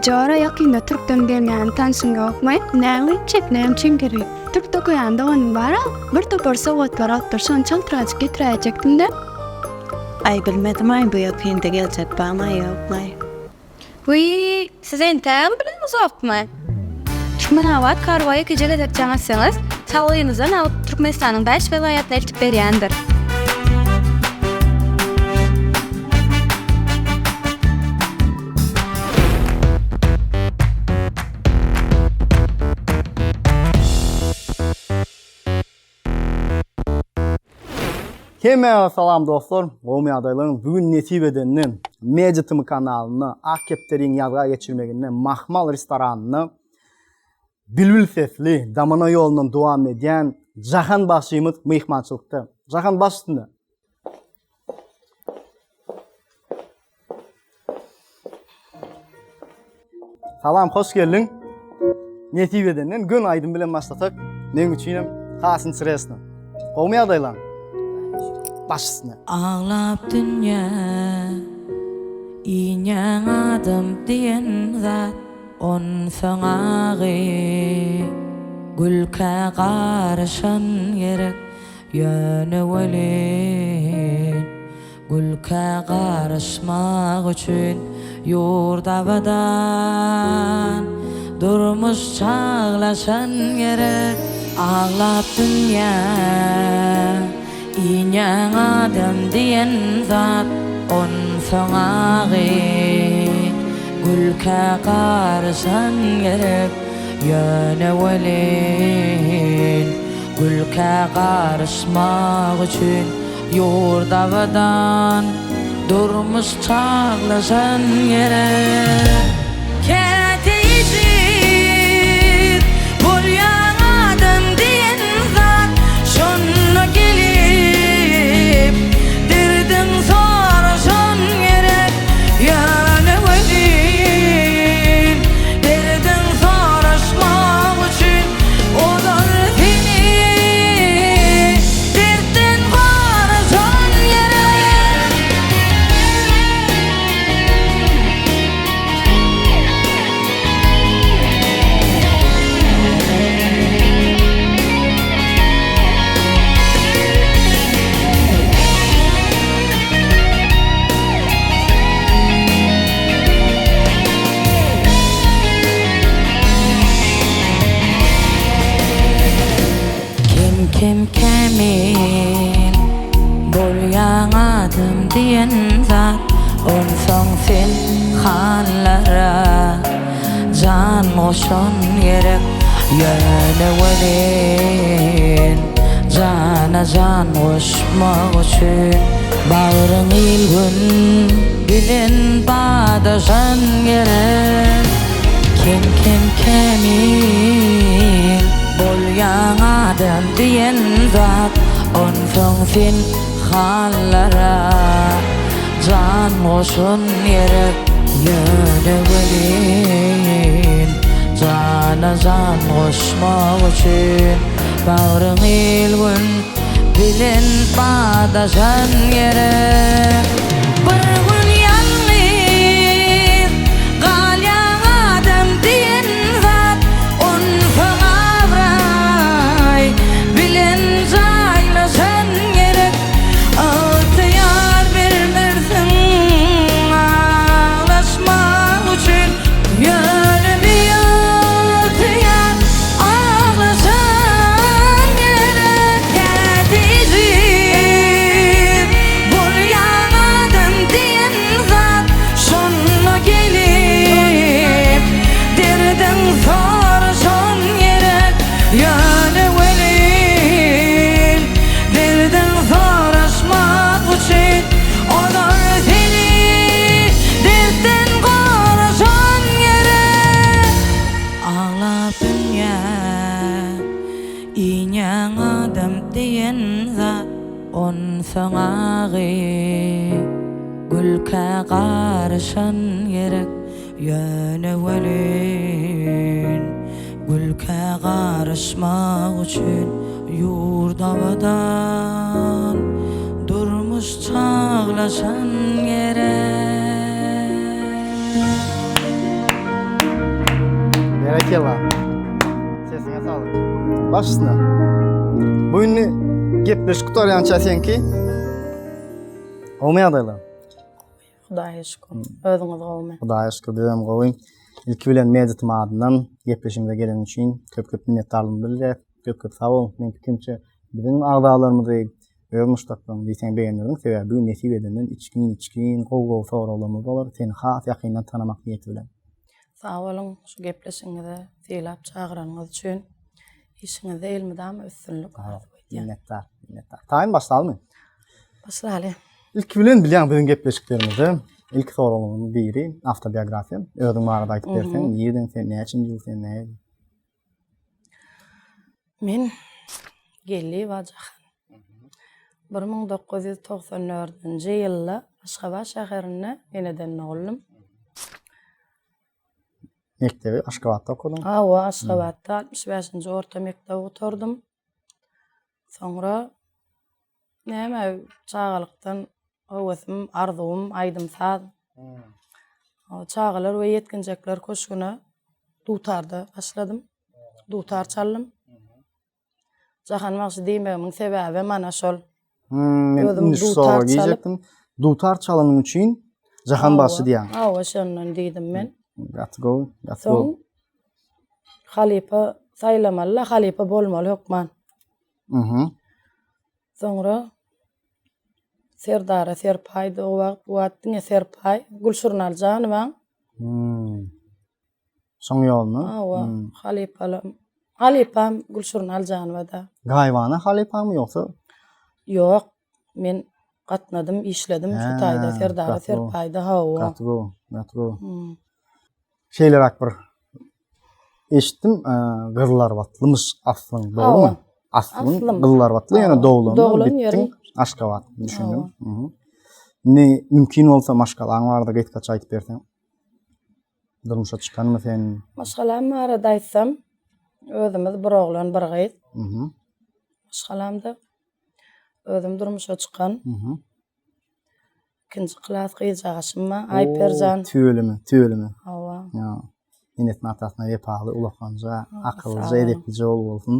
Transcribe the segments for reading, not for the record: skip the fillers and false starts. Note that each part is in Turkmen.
Jora ýakynda türkden gelýän tanşyň ýokmy? Näme etjek, näme üçin gerek? Türkde okaýan doganym bar-a, bir topar sowgatlar alypdyr, şony çaltyrajyk getiräýjekdim-dä. Aý bilmedim-aý bu ýakynda geljek barmy ýokmy? Wiý, siz entägem bileňizokmy? Türkmenabat Kargo ýekeje gezek jaň etseňiz, salgyňyzdan alyp Türkmenistanyň bäş welaýatyna eltip berýändir. Hemmäňize salam dostlar, gowmy ýagdaýlaryňyz? Bu gün nesip edende Media TM kanalynda Ak kepderiň ýazga geçirmeginde Mahmal restoranynda bilbil sesli damana ýolundan dowam edýän Jahan bagşymyz myhmançylykda. Jahan baş üstüne. Salam, hoş geldiň. Nesip edenden gön aýdym bilen başlasak, meň üçin hem has interesno. Gowmy ýagdaýlaň? Baş üstüne. Aglap dünýä inýäň adam diýen zat onsoň agy gülkä garyşan gerek ýöne welin Gülkä garyşmak üçin ýurt abadan, Durmuş çaglaşan gerek. Aglap dünýä inýäň adam diýen zat, Onsoň agy gülkä garyşan gerek. Ýöne welin gülkä garyşmak üçin Ýurt abadan, durmuş çaglaşan gerek. Käte ejiz bolýaň adam diýen zat, Şonda gelip derdiň soraşan gerek. Ýöne welin derdiň soraşmak üçin ozal seni Dertden garaşan gerek. Kem-kem kämil bolýaň adam diýen zat Onsoň sen hanlara jan goşan gerek Ýöne welin jana jan goşmak üçin Bagryň il-gün bilen badaşan gerek Kem-kem kämil bolýaň adam diýen zat, Onsoň sen hanlara jan goşan gerek. Ýöne welin jana jan goşmak üçin Bagryň il-gün bilen badaşan gerek. Bir gün ýalňyz galýaň adam diýen zat, Onsoň abraý bilen jaýlaşan gerek. Ygtyýar bermersiň aglaşmak üçin, Ýöne biygtyýar Aglaşan gerek käte ejiz bolýan adam diýen zat şonda gelip derdiň soraşan gerek ýöne welin derdiň soraşmak üçin olar seni dertden goraşan gerek. Aglap dünýä inýäň adam diýen zat Onsoň agy gülkä garyşan gerek Ýöne welin gülkä garyşmak üçin Ýurt abadan, durmuş çaglaşan gerek. Berekella. Sesiňe saglyk. Baş üstüne. Bu indi gepleşik gutarýança seňki. Gowmy ýagdaýlar? Hudaýa şükür. Özüňiz gowmy? Hudaýa şükür bizem gowy. Ilki bilen Meditim adyndan gepleşigimize geleniň üçin köp-köp minnetdarlygymy bildirýäs. Köp-köp sag bol. Meň pikirimçe biziň agzalarymyzy öz muşdaklaryňy diýseň begendirdiň. Sebäbi bu gün nesip edenden içgin-içgin gowy-gowy soraglarymyz bolar. Seni has ýakyndan tanamak niýeti bilen. Sag boluň şu gepleşigiňize sylap çagyranyňyz üçin. Işiňizde elmydama üstünlik arzuw edýän. Minnetdar, minnetdar. Taýyn başlalymy? Başlaly. Ilki bilen bilýäň biziň gepleşiklerimizde ilki soraglaryň biri awtobiografiýa. Özüň barada aýdyp berseň, nireden sen, näçinji ýyl sen, näme? Men Geldiýewa Jahan. 1994-nji ýylda Aşgabat şäherinde eneden doguldym. Mekdebi Aşgabatda okadyň? Hawa, Aşgabatda 65-nji orta mekdebi gutardym. Soňra näme çagalykdan höwesim, arzuwym aýdym-saz. Çagalar we ýetginjekler köşgüne dutarda başladym. Dutar çaldym. Jahan bagşy diýmegimiň sebäbem ana şol. Hmm, men Özüm indi şu soraga girjekdim. Dutar çalanyň üçin Jahan bagşy diýýäň. Hawa, şondan diýdim men. Gaty gowy, gaty gowy. Soň halypa saýlamaly-la, halypa bolmaly hökman. Mhm. Soňra Serdara Serpaýdy o wagt, bu wagt diňe Serpaý, Gülşirin Aljanowaň. Hmm. Şoň ýoluna. Hawa, halypalam. Halypam Gülşirin Aljanowa-da. Gaýybana halypaňmy ýogsa? Ýok, men gatnadym, işledim şu taýda, Serdara Serpaýda, hawa. Gaty gowy, gaty gowy. Şeýleräk bir eşitdim, Gyzylarbatlymyş aslyň, dogrumy? Aslyň Gyzylarbatly, ýöne doglan bitdiň Aşgabat, düşündim. Indi mümkin bolsa maşgalaň barada gysgaça aýdyp berseň. Durmuşa çykanmy sen? Maşgalam barada aýtsam, özümiz bir oglan, bir gyz. Mhm. Maşgalamda özüm durmuşa çykan. Mhm. Ikinji klas gyzjagaşym bar, Aýperjan. Tüweleme, tüweleme. Hawa. Ýa. Enesine atasyna wepaly, ulakanja, akyllyja, edeplije ogul bolsun.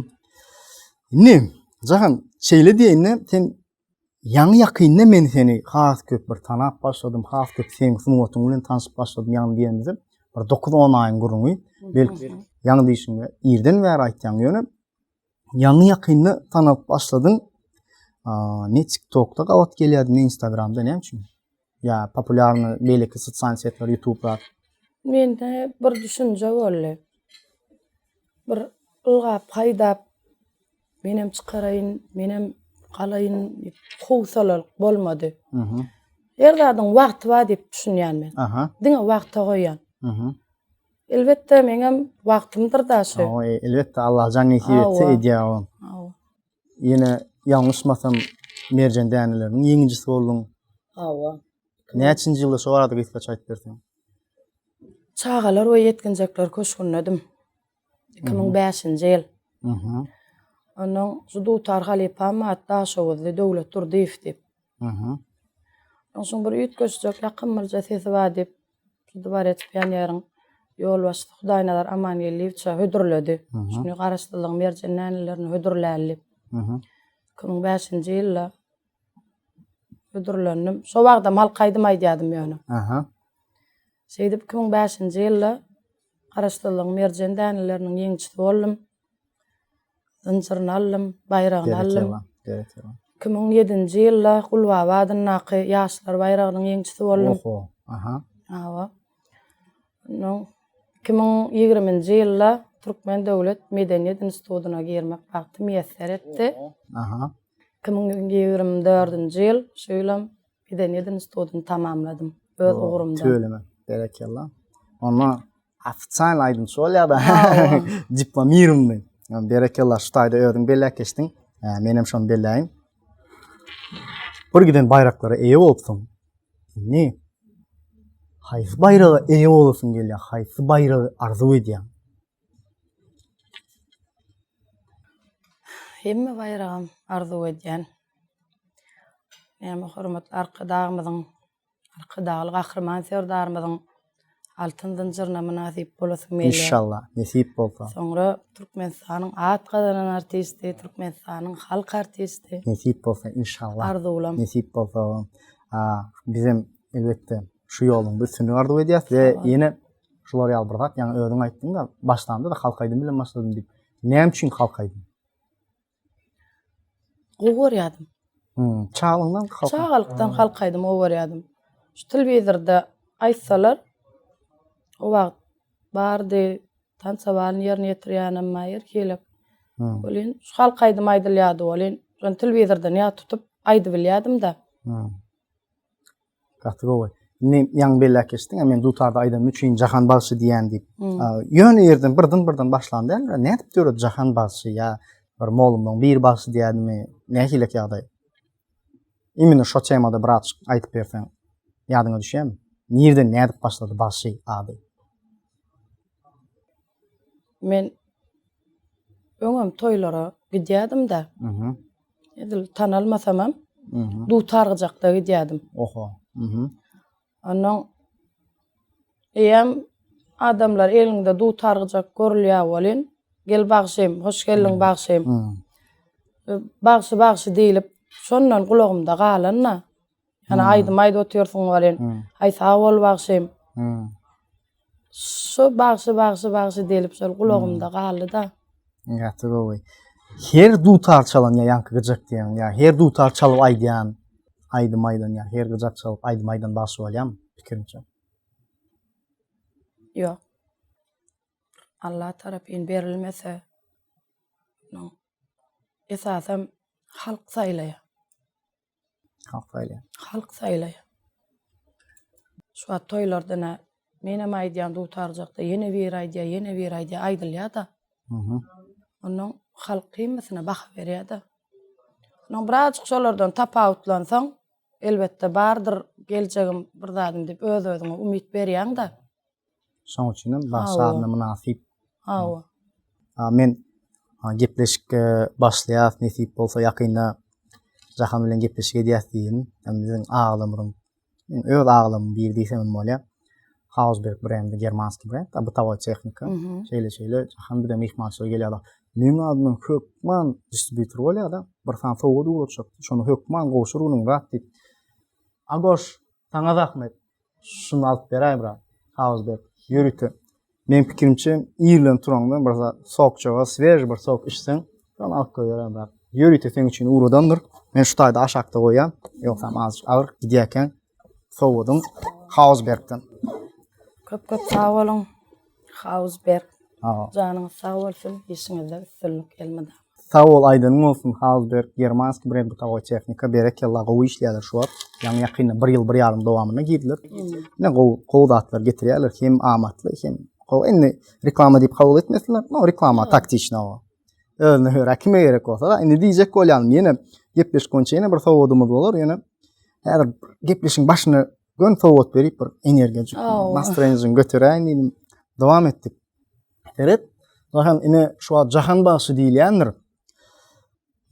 Indi, Jahan, şeýle diýeýin-de, sen Ýaňy ýakynda men seni has köp bir tanap başladym, has köp seň sungatyň bilen tanşyp başladym ýaňy diýenimizde bir 9-10 aýyň gürrüňi. Belki ýaňy diýşiňde irden bäri aýtýaň ýöne ýaňy ýakynda tanap başladyň. Ne TikTokda gabat gelýärdi, ne Instagramda näme üçin? Ýa populýarny beýleki sosial setler, YouTube'lar. Mende bir düşünje boldy. Bir ylgap, haýdap Menem çykaraýyn, menem galaýyn diýip howsalalyk bolmady. Her zadyň wagty bar diýip düşünýän men. Aha. Diňe wagta goýýan. Mhm. Elbetde meňem wagtymdyr da şu. Hawa, e, elbetde Allajan nesip etse edýär o. Hawa. Ýene ýalňyşmasam merjen däneleriniň ýeňijisi bolduň. Hawa. Näçinji ýylda şo barada gysgaça aýdyp berseň. Çagalar we ýetginjekler köşgündedim. 2005-nji ýyl. Mhm. Ondan şu dutar halypam bar, Daşoguzly Döwlet Durdyýew diýip. Mhm. Onuň şuň bir üýtgeşjek ýakymlyja sesi bar diýip, şu Dworec pioneriň ýolbaşçysy Hudaýnazar Amangeldiýewiçe hödürledi. Şuny Garaşsyzlygyň merjen dänelerini hödürläli diýip. Mhm. 2005-nji ýylda hödürlendim. Şo wagtam halk aýdym aýdýardym ýöne. Aha. Şeýdip 2005-nji ýylda Garaşsyzlygyň merjen däneleriniň ýeňijisi boldum. Zynjyryny aldym, baýragyny aldym. Berekella, berekella. 2007-nji ýylda Gulbaba adyndaky Ýaşlar baýragynyň ýeňijisi boldum. Oho, aha. Hawa. Ondan 2020-nji ýylda Türkmen döwlet medeniýet institutyna girmek bagty miýesser etdi. Aha. 2024-nji ýyl şu ýylam Medeniýet institutyny tamamladym öz ugrumdan. Tüweleme, berekella. Onda ofitsial aýdymçy bolýar-da. Diplomirownyý. Berekella, şu taýda özüň belläp geçdiň. Menem şony belläýin. Bir giden baýraklara eýe bolupsyň. Indi haýsy baýraga eýe bolasyň gelýär, haýsy baýragy arzuw edýäň? Hemme baýragam arzuw edýän. Näme hormatly Arkadagymyzyň, Arkadagly Gahryman Serdarymyzyň. Altyn zynjyryna mynasyp bolasym gelýär. Inşallah, nesip bolsa. Soňra Türkmenistanyň at gazanan artisti, Türkmenistanyň halk artisti. Nesip bolsa, inşallah. Arzuwlam. Nesip bolsa. Bizem elbetde şu ýoluň üstünlik arzuw edýäs we ýene şular ýaly bir zat, ýaňy özüň aýtdyň-da, başlamda-da halk aýdymy bilen başladym diýip. Näme üçin halk aýdymy? Gowy görýärdim. Hmm, çagalykdan halk. Çagalykdan halk aýdymy gowy görýärdim. Şu telewizorda aýtsalar, o wagt bardy, tansa balyny ýerine ýetirýänem bar, her hili. Hmm. Welin, şu halk aýdymy aýdylýardy welin, şony telewizordan ýat tutup aýdybilýärdim-de. Hmm. Gaty gowy. Indi ýaňy belläp geçdiň, men dutarda aýdanym üçin Jahan bagşy diýýän diýip. Hmm. Ýöne ýerden birden-birden başlan däl, nädip döredi Jahan bagşy ýa bir mollumlaryň biri bagşy diýýädimi, nähilek ýagdaý? Imенно şo temada birazjyk aýdyp berseň, ýadyňa düşýärmi? Nirden nädip başlady bagşy ady? Men öňem toýlara gidýärdim-de. Mhm. Edil tanalmasamam, Mhm. dutar gyjakda gidýärdim. Oho. Mhm. Ondan eýýäm adamlar eliňde dutar gyjak görülýär welin, gel bagşym, hoş geldiň bagşym. Mhm. Bagşy bagşy diýlip, şondan gulagymda galan-da. Ýani aýdym aýdyp otyrsyň welin, aý sag bol bagşym. Şu bagşy bagşy bagşy diýlip şol gulagymda galdy-da. Gaty gowy. Her dutar çalan ýa ýaňky gyjak diýen ýa her dutar çalyp aýdýan aýdym aýdan ýa her gyjak çalyp aýdym aýdan bagşy bolýarmy pikiriňçe? Ýok. Allah tarapyn berilmese, esasam halk saýlaýar. Halk saýlaýar. Halk saýlaýar. Şu wagt toýlarda nä menem aýdýan dutarjakda ýene biri aýdýar, ýene biri aýdýar, aýdylýar-da. Mhm. Onnoň halk hemmesine baha berýär-de. Onnoň birazjyk şolardan tapawutlansaň, elbetde bardyr geljegim bir zadym diýip öz-özüňe umyt berýäň-de. Şoň üçin hem bagşy adyna mynasyp. Hawa. Men gepleşik e, başlaýas nesip bolsa ýakynda Jahan bilen gepleşik edýäs diýdim. Ýani biziň aglamyzyň öz aglamyň biri diýsem hem bolýar. Hausberg brendi, germanskiý brend, a bytowoý tehnika. Şeýle şeýle Jahan bize myhmançylyga gelýärler. Meň adymdan hökman distributor bolýar-da, bir sany sowgat ugratjak. Şony hökman gowşur günüň zat diýip. Agoş, saňa zahmet. Şuny alyp beräý brat. Hauzberg ýörite. Meň pikirimçe irden turaňda bir zat sokjaga svež bir sok içseň, şony alyp goýberäý brat. Ýörite seň üçin ugradandyr. Men şu taýda aşakda goýýan. Ýogsam azajyk agyr gidýärkäň sowudyň Hauzbergden. Köp köp sag boluň. Hauzberg. Hawa. Janyňyz sag bolsun, işiňizde üstünlik elmydama. Sag bol aýdanyň bolsun Hausberg germanskiý brend bytowoý tehnika berekella gowy işleýärler şu wagt ýaňy ýakynda bir ýyl bir ýarym dowamynda girdiler ine gowy gowy zatlar getirýärler hem amatly hem gowy indi reklama diýip kabul etmesinler no reklama taktiçno özüne görä kime gerek bolsa da indi diýjek bolýanym ýene gepleşik boýunça ýene bir sowgadymyz bolar ýöne häzir gepleşigiň başyna gön sowgat berip bir energiýa nastroýeniňi göteräýin diýdim dowam etdik Seret, Jahan ine şu wagt Jahan bagşy diýilýändir.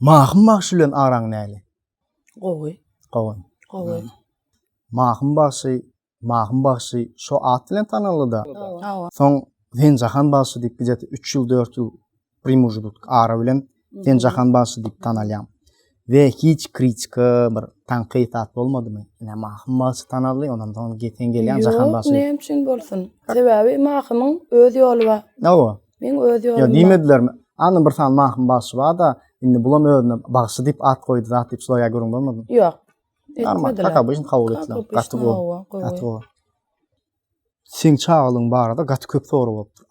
Mahym bagşy bilen araň näli? Gowy. Gowy. Gowy. Mahym bagşy, Mahym bagşy şo at bilen tanaldy-da. Hawa. Soň sen Jahan bagşy diýip gije 3 ýyl, 4 ýyl primujuduk ara bilen sen Jahan bagşy diýip tanalýaň. We hiç kritika bir tankyt zat bolmadymy? Ine Mahym bagşy tanaldy, ondan soň sen gelýäň Jahan bagşy. Ýok, näme üçin bolsun? Sebäbi Mahymyň öz ýoly bar. Hawa. Meň öz ýolum bar. Ýa diýmedilermi? Ana bir sany Mahym bagşy bar-da, indi bulam özüne bagşy diýip at goýdy zat diýip şular ýa gürrüň bolmadymy? Ýok. Normal, kaka bu işini kabul etdiler. Gaty gowy. Gaty gowy. Seň çagalygyň barada gaty köp sorag bolupdyr.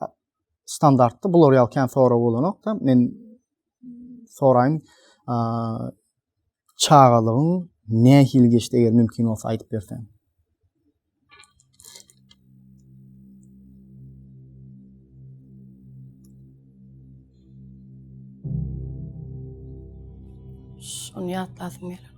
Standartda bular ýaly kän sorag bolanok-da. Men soraýyn. Çagalygyň nähili geçdi eger mümkin bolsa aýdyp berseň. Şony ýatlasym geler.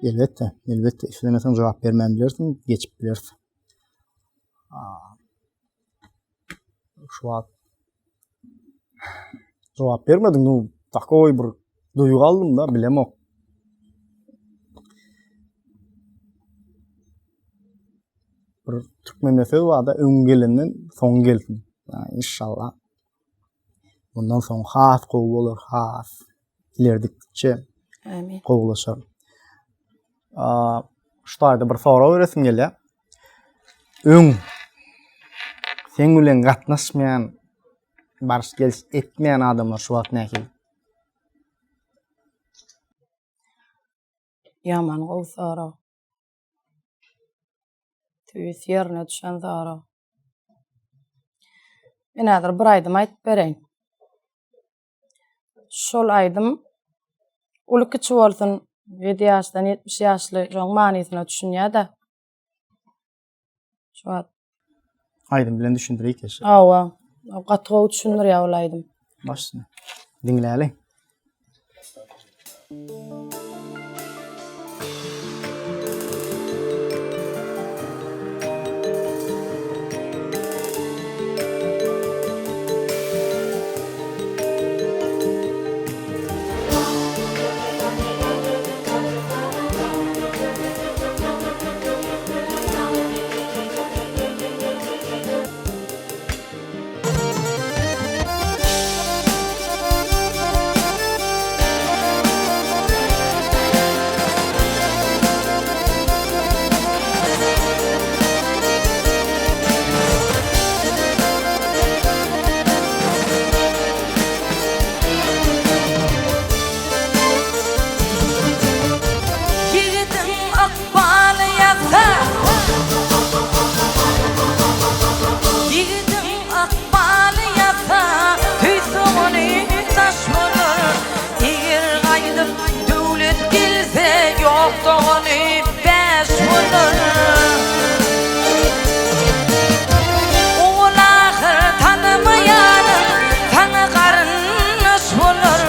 Elbetde, elbetde islemeseň jogap bermän bilersiň, geçip bilersiň. Şu wagt jogap bermediň, nu takoý bir duýgy aldym da, bilemok. Bir türkmende söz barda öň gelenden soň gelsin. Inşallah. Mundan soň has gowy bolar, has ilerdikçe Amin. Gowulaşar. Şu taýda bir sorag beresim gelýär. Öň seň bilen gatnaşmaýan, baryş geliş etmeýän adamlar şu wagt nähili? Ýaman gowy sorag. Tüýs ýerine düşen sorag. Men häzir bir aýdym aýdyp bereýin. Şol aýdym uly kiçi bolsun 7 ýaşdan 70 ýaşly şoň manysyna düşünýär-de. Şu wagt. Aýdym bilen düşündirýär keşe. Hawa. Gaty gowy düşündirýär ol aýdym. Başla. Diňläli. Ýigidiň ykbaly ýazsa Ýigidiň ykbaly ýazsa Tüýs ony daş bolar Eger gaýdyp döwlet gelse Ýok dogany bäş bolar Owal-ahyr tanamaýanyň Saňa garyndaş bolar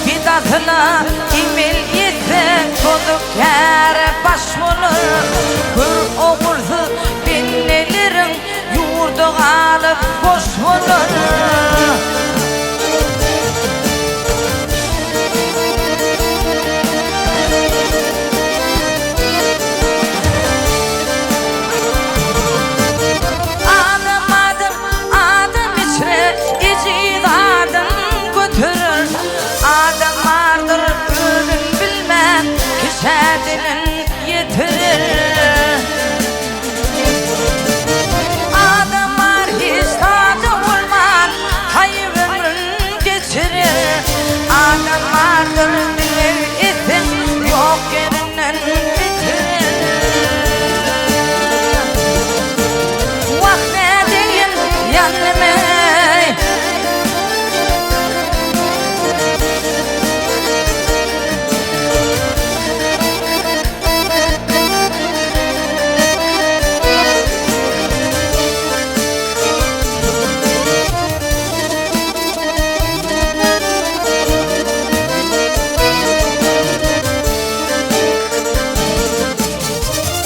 Pedasyna emel etse Bozuk käre baş bolar Gör ogulsyz bendeleriň Ýurdy galyp boş bolar. Adam adam adam içre ejiz adyn göterer. Adam bardyr özün bilmän kişä dilin ýetirer. Adam bar hiç zady bolman haýyp ömrün geçirer. Adam bardyr dileg etseň ýok ýerinden bitirer. Wah nädeýin ýandym-eý.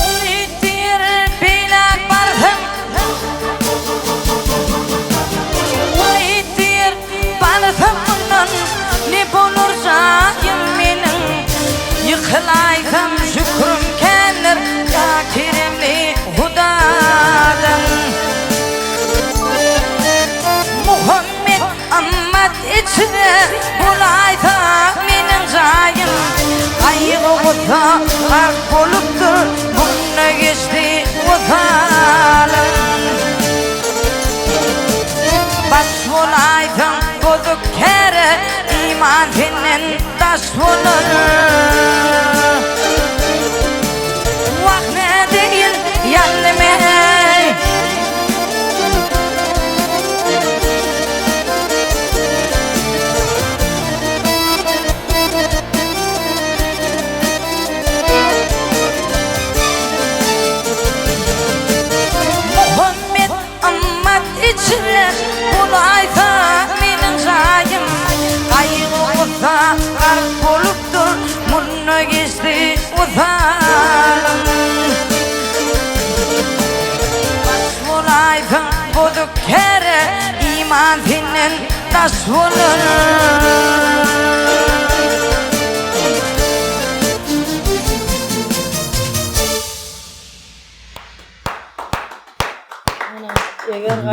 Umyt diýer beýläk barsam Umyt diýer barsam mundan Ne bolar jaýym meniň Ýykylaýsam şükrüm kändir Ýa keremli Hudadan Muhammet ymmat içre Bolaýsa meniň jaýym Gaýgy-gussa gark bolupdyr Munda geçdi wysalym Baş bolaýsaň bozuk käre Iman senden daş bolar Wah nädeýin ýandym-eý. Muhammet ymmat içre bolaýsa meniň jaýym Gaýgy-gussa gark bolupdyr munda geçdi wysalym Baş bolaýsaň bozuk käre iman senden daş bolar.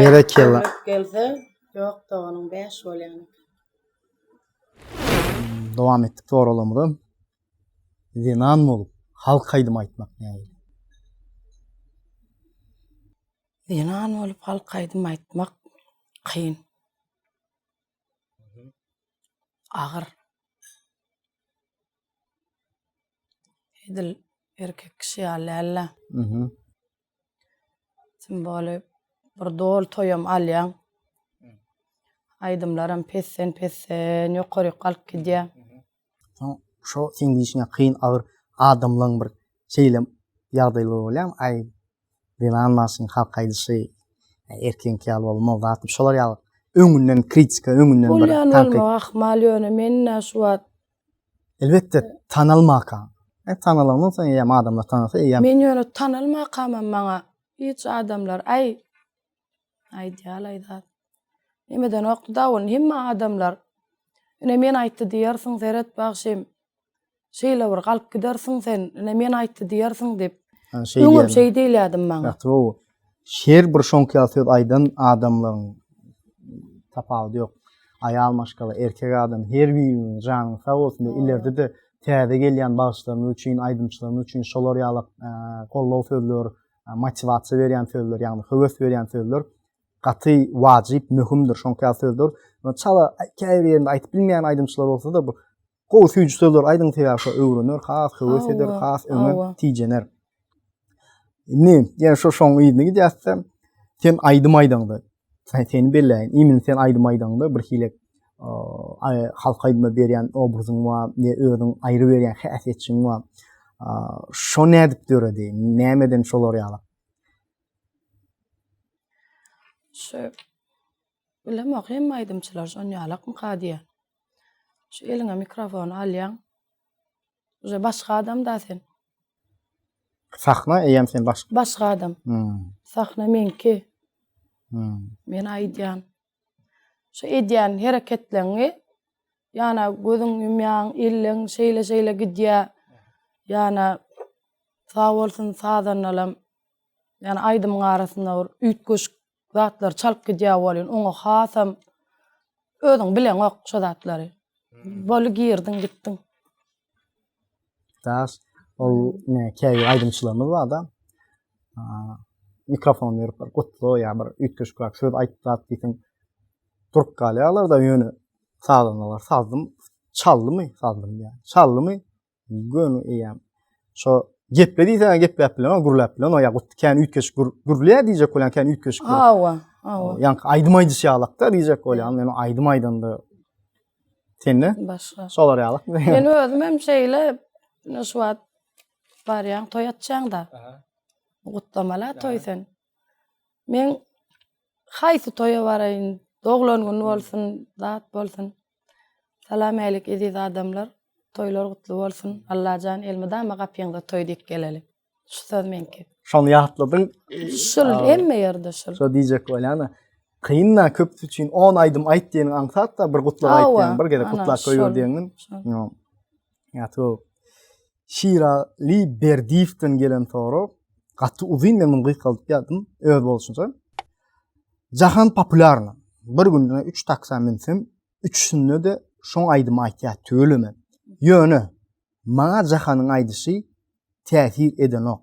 Berekella. Gelse, ýok doganyň 5 bolýan. Dowam etdik soraglarymyza. Zenan bolup halk aýdym aýtmak nähili? Zenan bolup halk aýdym aýtmak kyn. Agyr. Edil erkek kişi ýaly däl-de. Mhm. Tim boli bir doly toýam alýaň. Aýdymlaram pesden-pesden ýokaryk galyp gidýär. Soň şo seň diýşiňe kyn agyr adamlaň bir şeýle ýagdaýlary bolýarmy? Aý zenan maşyn halk aýdyşy erkegiňki ýaly bolmaz zat diýip şolar ýaly öňünden kritika öňünden bir Bolýan tankyt. bolmagy ahmal ýöne men-ä şu wagt Elbetde tanalmaka. E, tanalandan soň eýýäm adamlar tanasa eýýäm. Men ýöne tanalmakamam maňa hiç adamlar aý aýdýalaý zat. Nemedenokdy da ony hemme adamlar ine men aýtdy diýersiň seret bagşym şeýle bir galyp gidersiň sen ine men aýtdy diýersiň diýip. Öňem şeý diýilýärdim maňa. Gaty gowy. Her bir şoňky ýaly söz aýdan adamlaryň tapawudy ýok. Aýal maşgala, erkek adam her biriniň janyň sag bolsun we ileride-de täze gelýän bagşylarymyz üçin, aýdymçylarymyz üçin şolar ýaly goldaw sözler, motiwasiýa berýän sözler, ýagny höwes berýän sözler gaty wajyp, möhümdir. Şoňky ýaly sözler çala käbir ýerinde aýdyp bilmeýän aýdymçylar bolsa-da bu Gowy süýji sözler aýdyň sebäbi şo öwrener, has höwes eder, has öňe tijener. Indi ýene şo şoň yzyna gidýäsde, sen aýdym aýdaňda, sen seni belläýin, imin sen aýdym aýdaňda bir hili halk aýdyma berýän obrazyň bar, ne özüň aýry berýän häsiýetçiň bar. Şo nädip döredi? Nämeden şolar ýaly? Şu bilemok hemme aýdymçylar şon ýalakmyka diýýän. Şu eliňe mikrofony alýaň. Uje başga adam da sen. Sahna eýýäm sen başga. Başga adam. Hmm. Sahna meňki. Hmm. Men aýdýan. Şu edýän hereketleňi ýana gözüň ýumýaň, elleň şeýle-şeýle gidýär. Ýana sag bolsun sazandalam ýani aýdymyň arasynda bir üýtgeşik zatlar çalyp gidýär welin oňa hasam özüň bileňok şo zatlary. Boldy girdiň gitdiň. Daş ol ne käbir aýdymçylarymyz barda mikrofon berip bir gutla ýa bir üýtgeşikräk söz aýt zat diýseň durup galýarlar-da ýöne sazandalar sazdym çaldymy sazdym diýýär. Çaldymy Göni eýýäm. Şo geple diýseň gepläp bilenok, gürläp bilenok, ýa gut kän üýtgeşik gürlýär diýjek bolýan, kän üýtgeşik. Hawa, hawa. Ýaňky aýdym aýdyş ýalakda diýjek bolýan, men aýdym aýdanda sende başga. Şolar ýalak. Men özüm hem şeýle, ine şu wagt barýaň, toý açýaň-da. Gutlamaly toý sen. Men Haýsy toýa baraýyn, doglan gün bolsun, zat bolsun. Salam älik eziz adamlar, toýlar gutly bolsun. Allajan elmydama gapyňyza toý diýip geleli. Şu söz meňki. Şony ýatladyň. Şul hemme ýerde şul. Şo diýjek bolýan-a. Kyn-da köpüsi üçin on aýdym aýt diýeniň aňsat-da, bir gutlag aýt diýeniň, bir gezek gutlap goýber diýeniň. Ýa to Şirali Berdiýewden gelen sorag gaty uzyn men muny gysgaldyp ýazdym öz bolşunça. Jahan populýarny. Bir günde 3 taksa münsem, üçüsinde-de şoň aýdymy aýtýar tüweleme. Ýöne maňa Jahanyň aýdyşy täsir edenok.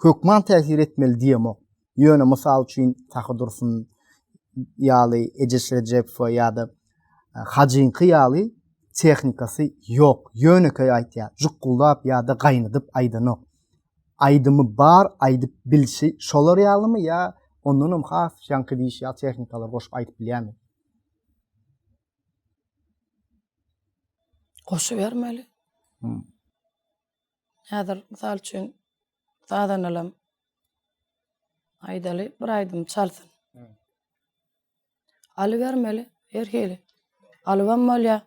Hökman täsir etmeli diýemok. Ýöne mysal üçin Sahy Dursun ýaly, Ejeş Rejepowa ýa-da Hajyňky ýaly tehnikasy ýok. Ýönekeý aýtýar. Jukguldap ýa-da gaýnadyp aýdanok. Aýdymy bar aýdyp bilşi şolar ýalymy ýa ondanam has ýaňky diýişi ýaly tehnikalar goşup aýdyp bilýärmi? Goşubermeli. Hmm. Häzir mysal üçin sazandalam aýdaly bir aýdym çalsyn. Alybermeli her hili. Alybam bolýar.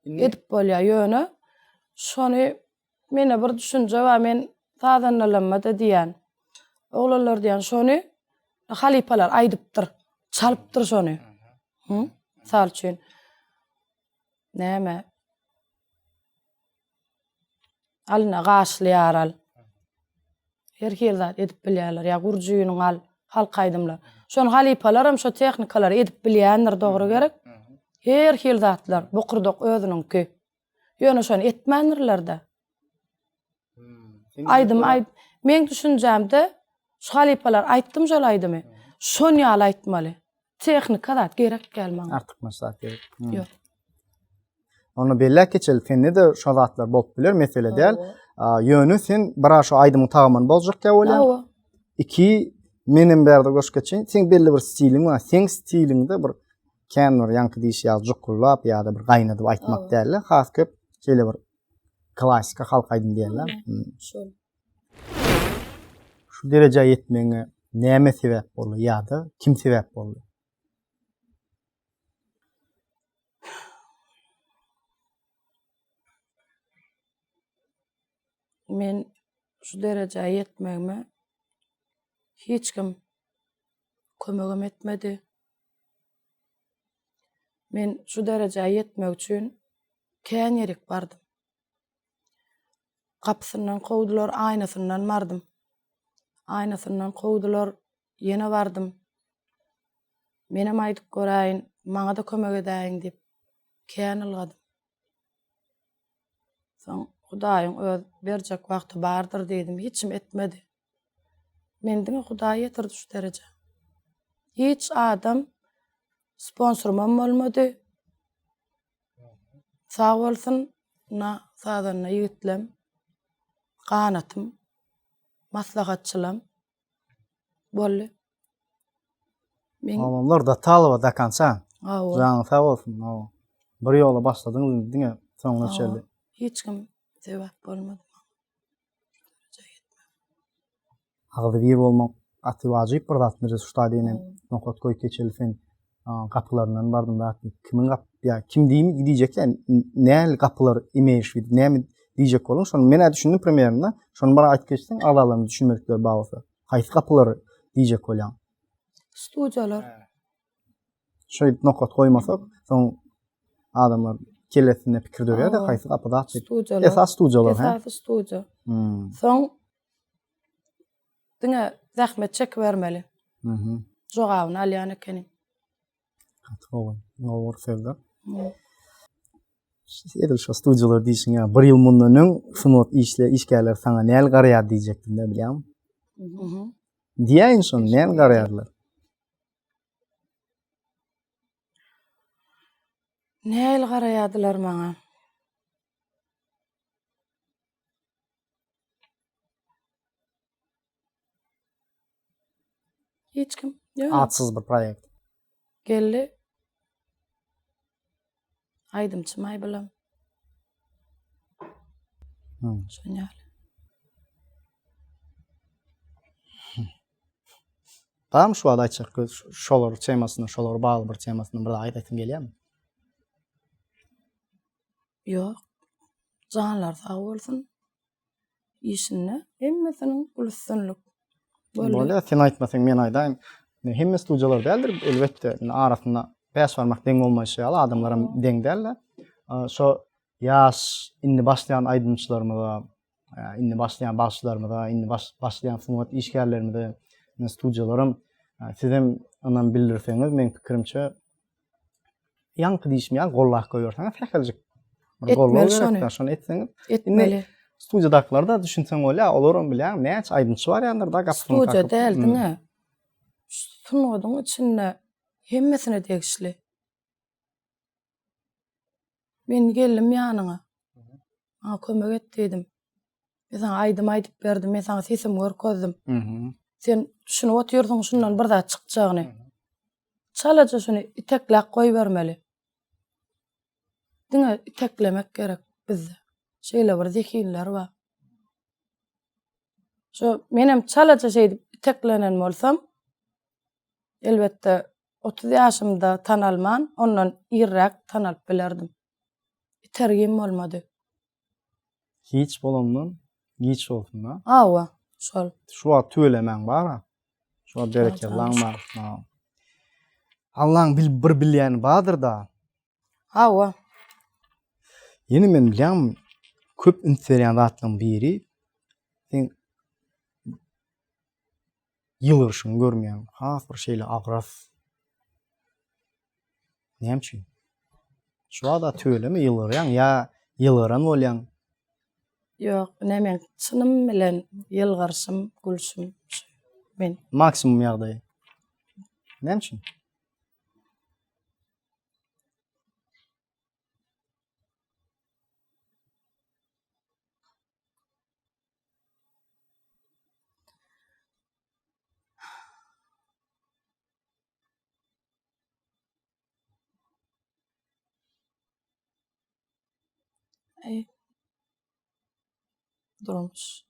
Edip bolýar ýöne şony mende bir düşünje bar men sazandalamada diýýän. Oglanlar diýýän şony halypalar aýdypdyr, çalypdyr şony. Mysal üçin näme Alyna gaşly ýar al. Her hili zat edip bilýärler. Ýa gurjynyň al, halk aýdymlar. Şony halypalaram şo tehnikalary edip bilýändir dogry gerek. Her hil zatlar, bokurdak özüniňki. Ýöne şony etmändirler-de. Aýdym aýt. Meň düşünjämde şu halypalar aýtdym şol aýdymy. Şon ýaly aýtmaly. Tehnika zat gerek däl maňa. Artykmaç zat gerek. Ýok. Onda belläp geçeli, sende-de şo zatlar bolup biler, mesele däl. Ýöne sen biraz şo aýdymyň tagamyny bozjak ýa bolýar. Hawa. Iki, menem bärde goşup geçeýin, seň belli bir stiliň bar. Seň stiliňde bir kän bir ýaňky diýişi ýaly jukullap ýa-da bir gaýnadyp aýtmak däl-de, has köp şeýle bir klassika halk aýdym diýerler. Şol. Şu derejä ýetmegiňe näme sebäp boldy ýa-da kim sebäp boldy? Men şu derejä ýetmegime hiç kim kömegem etmedi. Men şu derejä ýetmek üçin kän ýerik bardym. Gapysyndan kowdular, aýnasyndan bardym. Aýnasyndan kowdular, ýene bardym. Menem aýdyp göräýin, maňa-da kömek edäýiň diýip, kän ylgadym. Soň Hudaýyň öz berjek wagty bardyr diýdim, hiç kim etmedi. Meni diňe Hudaý ýetirdi şu derejä. Hiç adam sponsorymam bolmady. Sag bolsun na sazanda ýigitlem, ganatym, maslahatçylam boldy. Men Oglanlar do talowa do konca. Hawa. Janyň sag bolsun. Hawa. Bir ýola başladyňyz indi diňe soňuna çenli. Hiç kim sebäp bolmady maňa. Agzybir bolmak gaty wajyp bir zat Mirza şu taýda ýene nokat goýup geçeli sen gapylaryndan bardym zat kimiň gap ýa kim diýim diýjek ýa näl gapylar imeýiş diýip näme diýjek bolan şony men-ä düşündim primerno şony bir aýdyp geçseň agzalaryň düşünmedikleri bar bolsa haýsy gapylar diýjek bolýaň Studiýalar. Şeýdip nokat goýmasak soň adamlar kellesinde pikir dörýär-de haýsy gapy zat diýip. Studiýalar. Esasy studiýalar, hä? Esasy studiýa. Soň Diňe zähmet çekibermeli. Mhm. Jogabyny alýan ekeni. Gaty gowy. Dogry sözler. Edil şo studiýalar diýşiň ýaly, bir ýyl mundan öň sungat işle işgärleri saňa näl garaýar diýjekdim-de, bilýäňmi? Mhm. Diýäýin şony, näl garaýarlar? Näl garaýardylar maňa? Hiç kim. Ýöne. Atsyz bir proýekt. Geldi. Aýdymçy Maýbylam. Hmm. Şon ýaly. Barmy şu wagt aýtjak şolar temasyna, şolara bagly bir temasyna bir zat aýdasyň gelýärmi? Ýok. Janlary sag bolsun. Işinde hemmesiniň uly üstünlik. Bolýar. Bolýar. Sen aýtmasaň men aýdaýyn. Hemme studiýalar däldir elbetde. Indi arasynda bäş barmak deň bolmaýşy ýaly adamlaram deň däldir. Şo ýaş indi başlaýan aýdymçylarymyza, indi başlaýan bagşylarymyza, indi başlaýan sungat işgärlerimize studiýalaram sizem ynam bildirseňiz meň pikirimçe Ýaňky diýişim ýaly gollap goýberseňiz säheljik. Bir gollag gerek-dä, şony etseňiz. Etmeli. Studiýadakylar-da düşünseň bolýar, olaram bilýäň, näçe aýdymçy barýandyr-da gapysyny kakyp. Studiýa däl diňe. Sungatyň içinde hemmesine degişli. Men geldim ýanyňa. Maňa kömek et diýdim. Men saňa aýdym aýdyp berdim, men saňa sesimi görkezdim. Sen düşünip otyrsyň şundan bir zat çykjagyny. Çalaja şuny itekläp goýbermeli. Diňe iteklemek gerek bizde. Şeýle bir zehinler bar. Şu menem çalaja şeýdip iteklenen bolsam, elbetde 30 ýaşymda tanalman, ondan irräk tanalyp bilerdim. Itergim bolmady. Hiç bolandan giç bolsun-da. Hawa, şol. Şu wagt tüwelemäň bar-a. Şu wagt berekellaň bar. Allaň bil bir bilýäni bardyr-da. Hawa. Ýene men bilýäňmi, köp üns berýän zatlaryň biri seň. ýylgyryşyňy görmeýän. Has bir şeýle agras. Näme üçin? Şu wagt tüweleme ýylgyrýaň ýa ýylgyran bolýaň? Ýok, ine meň çynym bilen ýylgyryşym, gülşüm şu men. Maksimum ýagdaýy. Näme üçin? Aý. Durmuş.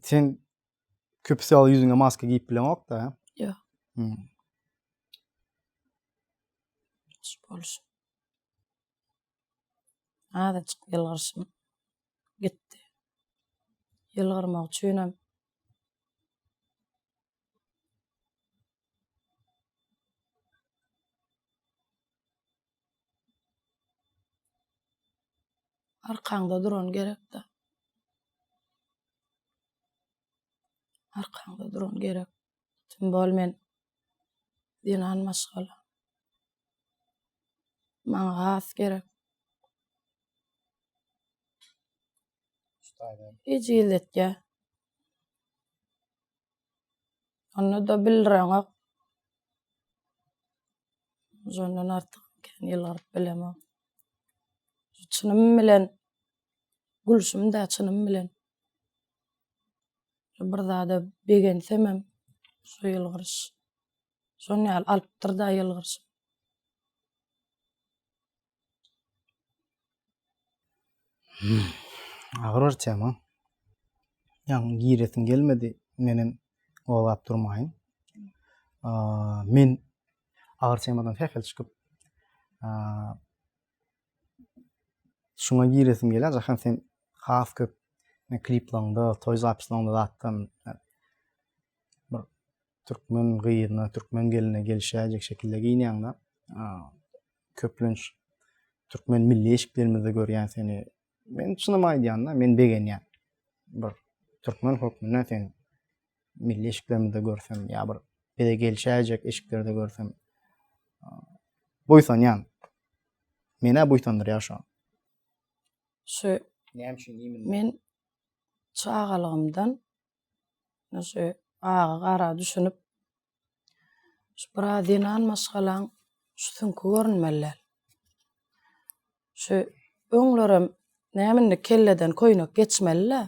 Sen köpüsi ýaly ýüzüňe maska geýip bileňok-da, hä? Ýok. Hmm. Şu bolşum. Azajyk ýylgyryşym gitdi. Ýylgyrmak üçinem Arkaňda duran gerek-dä. Arkaňda duran gerek. Tüm bol men zenan maşgala. Maňa has gerek. Ejizletýär. Onda-da bildireňok. Şondan artyk kän ýylgyryp bilemok. Çynym bilen gülşüm-dä çynym bilen. Bir zada begensemem şu ýylgyryş. Şon ýaly alypdyr-da ýylgyryşym. Agyr bir tema. Ýaňy giresiň gelmedi, menem gozgap durmaýyn. Men agyr temadan sähel çykyp, şuňa giresim gelýär. Jahan sen has köp kliplaňda, toý zapislaňda zatdan bir türkmen gyzyna, türkmen geline gelişäýjek şekilde geýinýäň-de. Köplenç türkmen milli eşiklerimizde görýän seni. Men çynymy aýdýanda, men begenýän. Bir türkmen hökmünde seni milli eşiklerimizde görsem ýa bir bize gelişäýjek eşiklerde görsem buýsanýan. Menä buýsandyrýar şo. Şu Näme üçin iýminde? Men çagalygymdan şu aga gara düşünip Şu biraz zenan maşgalaň şu süňki görünmeli däl. Şu öňlerem näme indi kelleden köýnek geçmeli-dä.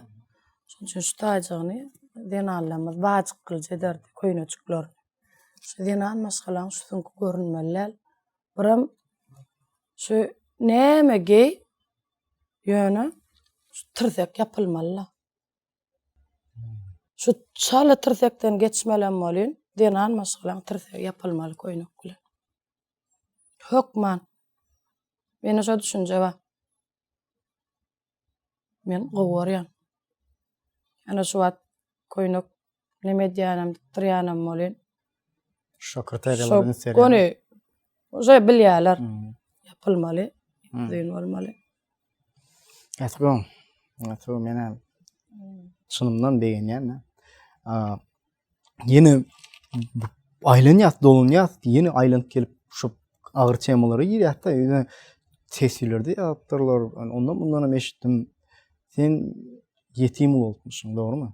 Şonuň üçin şu taýjygyny zenanlarymyz bajyk gylyç ederdi köýnejiklerini. Şu zenan maşgalaň şu süňki görünmeli däl. Birem şu näme geý, ýöne şu tirsek ýapylmaly-da. Şu çala tirsekden geçmelem bolyn, zenan maşgalaň tirsegi ýapylmaly köýnek bilen. Hökman. Mende şo düşünje bar. Men gowy görýän. Ýöne şu wagt köýnek neme edýänem, dikdirýänem bolyn. Şo kriteriýalara üns berýän. Göni şo bilýärler. Ýapylmaly, uzyn bolmaly. Gaty gowy. Gaty gowy. Men hem çynymdan begenýän. Ýene aýlanýas, dolanýas, ýene aýlanyp gelip şu agyr temalara girýäs-de, ýöne teswirlerde ýazypdyrlar, ondan mundan hem eşitdim. Sen ýetim ulaltmyşyň, dogrumy?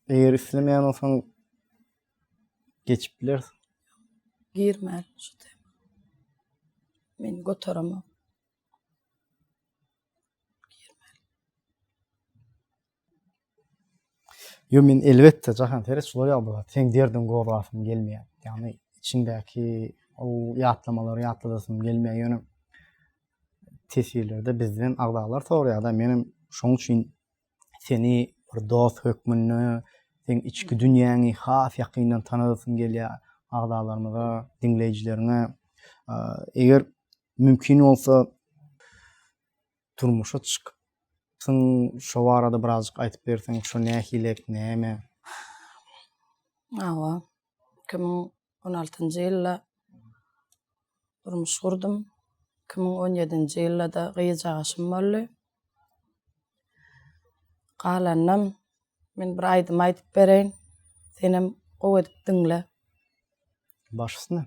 Eger islemeýän bolsaň geçip bilersiň. Girmäli şu tema. Men göteremok. Girmäli. Ýo men elbetde Jahan seret şular ýaly bir zat. Seň derdiň gozgasym gelmeýär. Ýagny içiňdäki ol ýatlamalary ýatladasym gelmeýär. Ýöne teswirlerde bizden agzalar soraýar-da, menem şoň üçin seni bir dost hökmünde seň içki dünýäňi has ýakyndan tanadasym gelýär agzalarymyza, diňleýjileriňe. Eger mümkin bolsa durmuşa çykyp. Syň şo barada birazjyk aýtyp berseň, şo nähilek, näme? Hawa, 2016-njy ýylda durmuş gurdum. 2017-nji ýylda-da gyzjagaşym boldy. Galanynam men bir aýdym aýdyp bereýin, senem gowy edip diňle. Baş üstüne.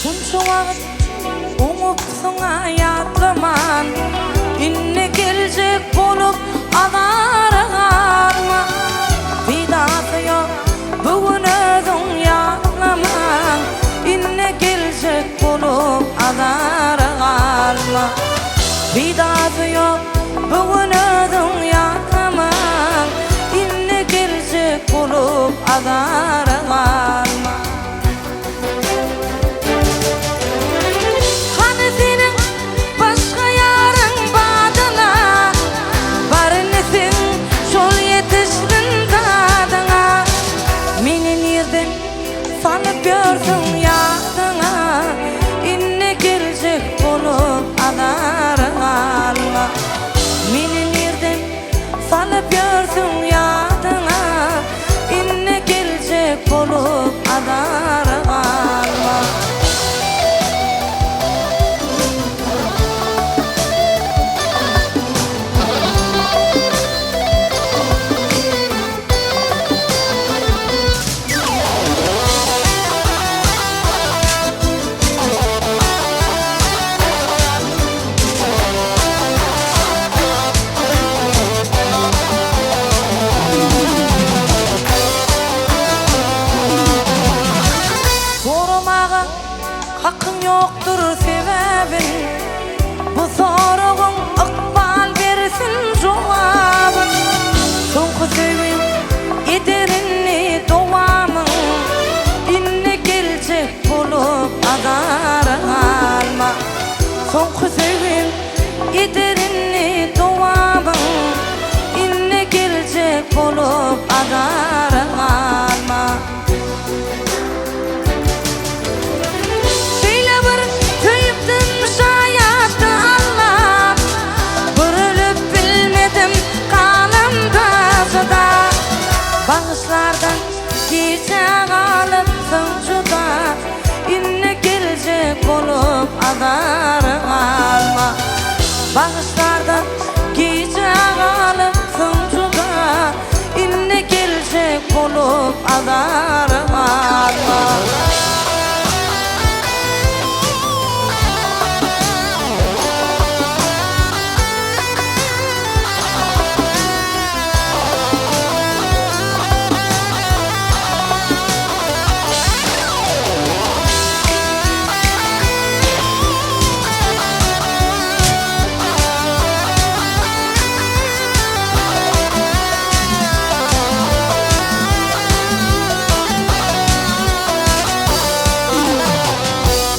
Şunça wagt oňupsyň-a ýatlaman, Indi geljek bolup azara galma. Peýdasy ýok bu gün özüň ýatlaman, Indi geljek bolup azara galma. Peýdasy ýok bu gün özüň ýatlaman, Indi geljek bolup azara galma. Hany seniň başga ýaryň badyna, Bar indi seň şol ýetişsin dadyňa. Meni nirden salyp ýörsüň ýadyňa, Indi geljek bolup azara galma. Meni nirden salyp ýörsüň ýadyňa, Indi geljek bolup azara galma. Soramaga hakyň ýokdur sebäbin, Bu soragyň ykbal bersin jogabyn. Soňky söýgim eder indi dowamyn, Indi geljek bolup azara galma. Soňky söýgim eder indi dowamyn, Indi geljek bolup azara galma. Şeýle bir söýüpdim şaýatdy Alla, Bir ölüp bilmedim galamda jyda. Bagyşlardan gijä galypsyň juda, Indi geljek bolup azara galma. Bagyşlardan gijä galypsyň juda, Indi geljek bolup azara galma.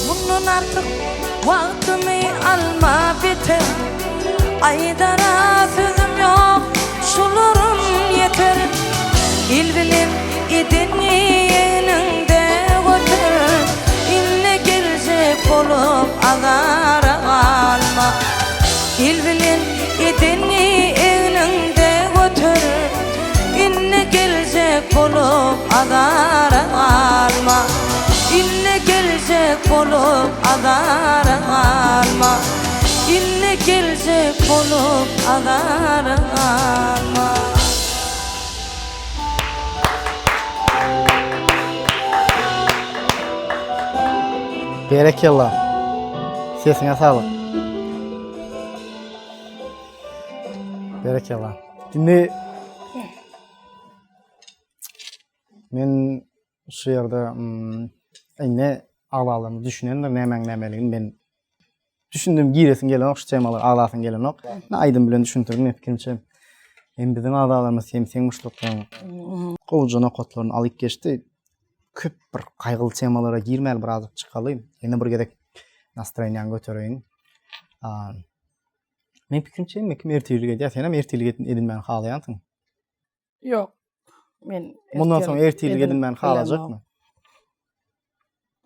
Mundan artyk wagtymy alma beter Aýdara sözüm ýok şularym ýeter Il bilen eden ýegniňde göter Indi geljek bolup azara galma Il bilen edeni egniňde göter, Indi geljek bolup azara galma. Indi geljek bolup azara galma. Indi geljek bolup azara galma. Berekella. Sesiňe saglyk. Berekella. Indi men şu ýerde mm, indi agzalarymyz düşünendir nämäň nämeligini men. Düşündim giresiň gelenok şu temalara agzasyň gelenok. Men aýdym bilen düşündirdim men pikirimçe. Hem biziň agzalarymyz hem seň muşdaklaryň gowuja nokatlaryny alyp geçdi. Köp bir gaýgyly temalara girmäli birazajyk çykaly. Ýene bir gezek nastroýeniýaňy götereýin. Men pikirimçe hemme kim ertirlik edýär. Senem ertirlik edinmäni halaýansyň. Ýok. Men Mundan soň ertirlik edinmäni halajakmy?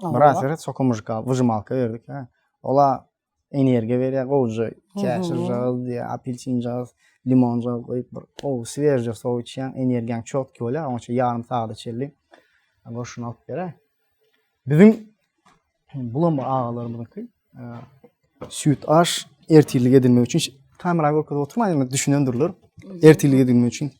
Biraz seret sokomujka, wyžymalka berdik ha. Ola energiýa berýär, gowuja käşirjagaz diýýär, apelsinjagaz, limonjagaz goýup bir gowy swejja sowuk içýäň, energiýaň çotki bolýar, oňa çenli ýarym sagada çenli goşuny alyp berer. Biziň bulam bir agalarymyzyňky süýt aş ertirlik edinmek üçin kamera görkezip oturman ýöne düşünendirler. Ertirlik edinmek üçin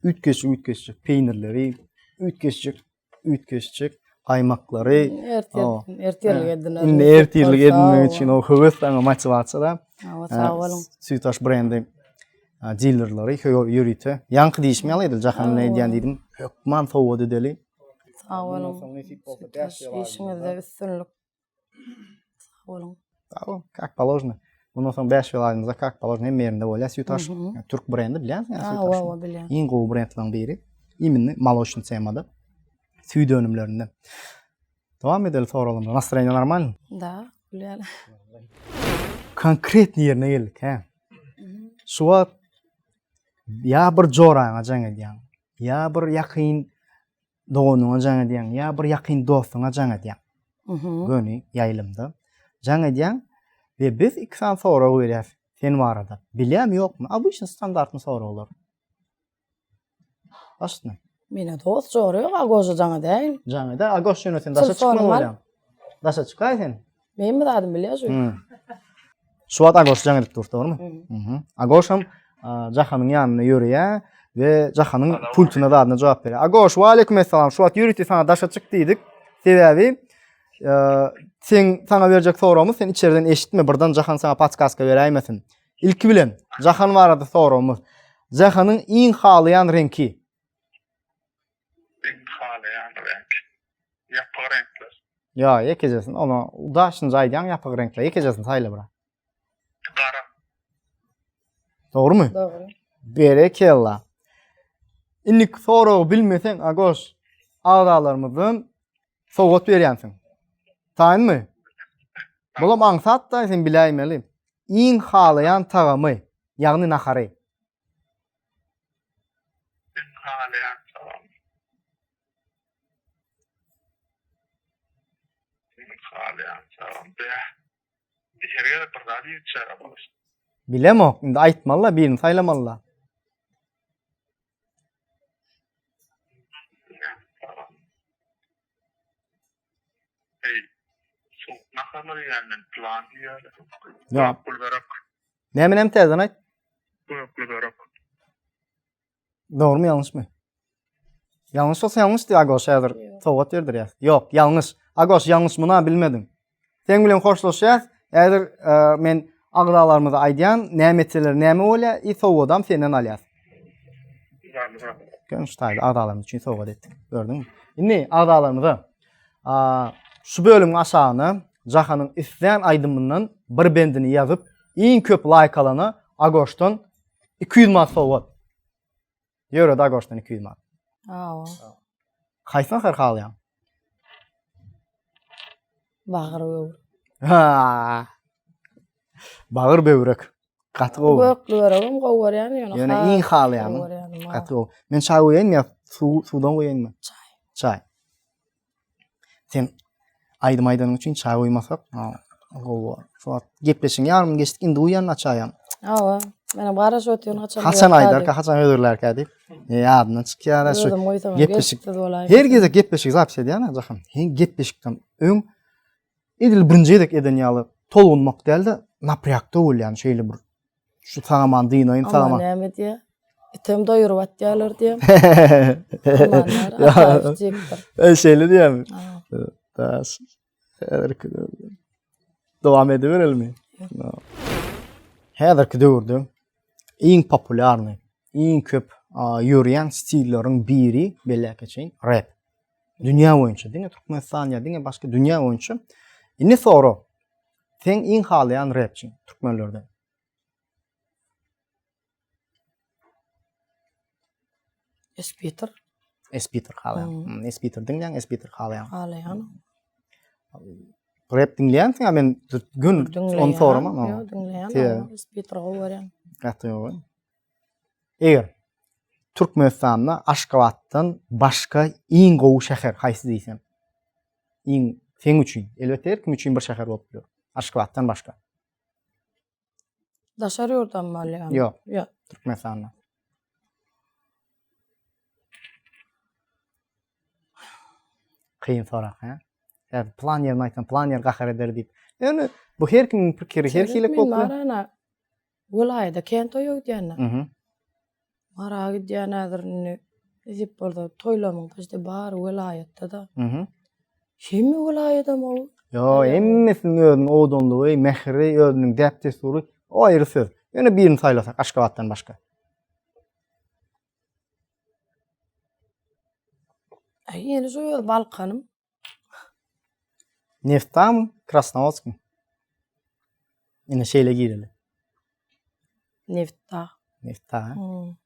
üýtgeşik üýtgeşik peýnirleri, üýtgeşik üýtgeşik gaýmaklary ertir ertirlik edinmek. Indi ertirlik edinmek üçin o höwes saňa motiwasiýa da. Sag boluň. Süýt aş brendi dilerleri ýörite. Ýaňky diýişim ýaly edil Jahan ne edýän diýdim. Hökman sowgat edeli. Sag boluň. Işiňizde üstünlik. Sag boluň. Sag boluň. Kak položno. Bundan soň 5 ýyl aýdymyzda kak položno hemme ýerinde bolýar. Süýtaş türk brendi bilýänsiň ýa Süýtaş. Hawa, bilýän. Iň gowy brendleriň biri. Iminli moloçny temada. Süýt önümlerinde. Dowam edeli soralymda. Nastroýeniýa normalny? Da, bilýän. Konkretny ýerine geldik, hä? Şu wagt ýa bir joraňa jaň edýäň, ýa bir ýakyn doganyňa jaň edýäň, ýa bir ýakyn dostuňa jaň edýäň. Göni ýaýlymda jaň edýäň we biz iki sany sorag berýäs sen barada. Bilýämi ýokmy? Obyçny standartny soraglar. Başyna. Mene dost jora ýok, Agoşa jaň edäýin. Jaň ede, Agoş ýöne sen daşa çykmaly bolýaň. Daşa çykaý sen. Men bir zadym bilýär şu. Şu wagt Agoş jaň edip dur, dogrumy? Mhm. Agoşam Jahanyň ýanynda ýörýär we Jahanyň pultuna zadyna jogap berýär. Agoş, wa aleýkum essalam. Şu wagt ýörite saňa daşa çyk diýdik. Sebäbi sen saňa berjek soragymyz sen içeriden eşitme, birden Jahan saňa podskaska beräýmesin. Ilki bilen Jahan barada soragymyz. Jahanyň iň halaýan reňki? Iň halaýan reňk. Ýapyk reňkler. Ýa, ýekejesini, ona udaşynja aýdýaň ýapyk reňkler, ýekejesini saýla bira. Gara. Dogrumy? Dogry. Berekella. Indiki soragy bilmeseň, Agoş, agzalarymyzdan sowgat berýänsiň. Taýynmy? Bulam aňsat-da, sen biläýmeli. Iň halaýan tagamy, ýagny nahary. Iň halaýan tagamy. Iň halaýan tagam bäh. Her gezek bir zat iýip çäre bolar. Bilemok, indi aýtmaly-la, birini saýlamaly-la. Eý, sowuk naharlar iýýän men, pylan diýýärler. Ýa. Gökli börek. Näme näme täzeden aýt. Gökli börek. Dogrumy ýalňyşmy? Ýalňyş bolsa ýalňyş diý Agoş häzir sowgat berdirýäs. Ýok, ýalňyş. Agoş ýalňyş muna bilmediň. Seň bilen hoşlaşýas. Häzir e, men agzalarymyza aýdýan, näme etseler näme bolýar, i sowgadam senden alýas. Görüň şu taýda agzalarymyz üçin sowgat etdik. Gördüňmi? Indi agzalarymyza şu bölümiň aşagyna Jahanyň islän aýdymyndan bir bendini ýazyp, iň köp laýk alana Agoşdan 200 manat sowgat. Ýöre Dagoşdan 200 manat. Awa. Haýsy nahar halaýaň? Bagyr böwrek. Ha. Bagyr böwrek. Gaty gowy. Gökli böregem gowy görýän ýöne. Ýöne iň halaýanym. Gaty gowy. Men çaý goýaýynmy ýa suw suwdan goýaýynmy? Çaý. Çaý. Sen aýdym aýdanyň üçin çaý guýmasak, gowy bolar. Şu wagt gepleşigiň ýarymyny geçdik, indi guýýan-da çaýam. Hawa, menem garaşyp otyryn haçan. Haçan aýdarka, haçan hödürlärkä diýip. E, ýadyndan çykýar şu gepleşik. Her gezek gepleşik zapis edýän Jahan. Her gepleşikden öň edil birinji gezek eden ýaly tolgunmak däl-de, napryakda bolýan şeýle bir Şu sagaman dynaýyn sagaman. Aman näme diýýär? Item doýuryp atýarlar diýýär. Amanlar Ataýew diýipdir. E, şeýle diýýärmi? Daş. Häzirki döwürde. Dowam ediberelimi? Häzirki döwürde iň populýarny, iň köp ýörýän stilleriň biri belläp geçeýin, rap. Dünýä boýunça, diňe Türkmenistan ýa diňe başga dünýä boýunça. Indi sorag. Seň iň halaýan repçiň türkmenlerden? Espiter. Espiter halaýan. Hmm. Espiter diňleýän, Espiter halaýan. Halaýan. Rap diňleýänsiň, men gün ony soramam. Ýok, diňleýän. Espiter gowy görýän. Gaty gowy. Eger Türkmenistanda Aşgabatdan başga iň gowy şäher haýsy diýsem? Iň seň üçin, elbetde her kim üçin bir şäher bolup biler. Aşgabatdan başga. Daşary ýurtdan bolýar. Ýok. Ýok. Türkmenistanda. Kyn sorag, hä? Häzir plan ýerini aýtsam, plan ýer gahar eder diýip. Ýöne bu her kimiň pikiri her hili bolup biler. Welaýada kän toýa gidýän-de. Mhm. Mara gidýän häzir indi nesip bolsa toýlamyň peşde bary welaýatda-da. Mhm. Hemme welaýadam gowy. Ýo, hemmesiniň özüniň owadanlygy, mähri, özüniň däp-dessury, o aýry söz. Ýöne birini saýlasak Aşgabatdan başga. Aý, ýene şu öz Balkanym. Neftdagmy, Krasnowodskmy? Ine şeýle gireli. Neftdag. Neftdag. Hmm.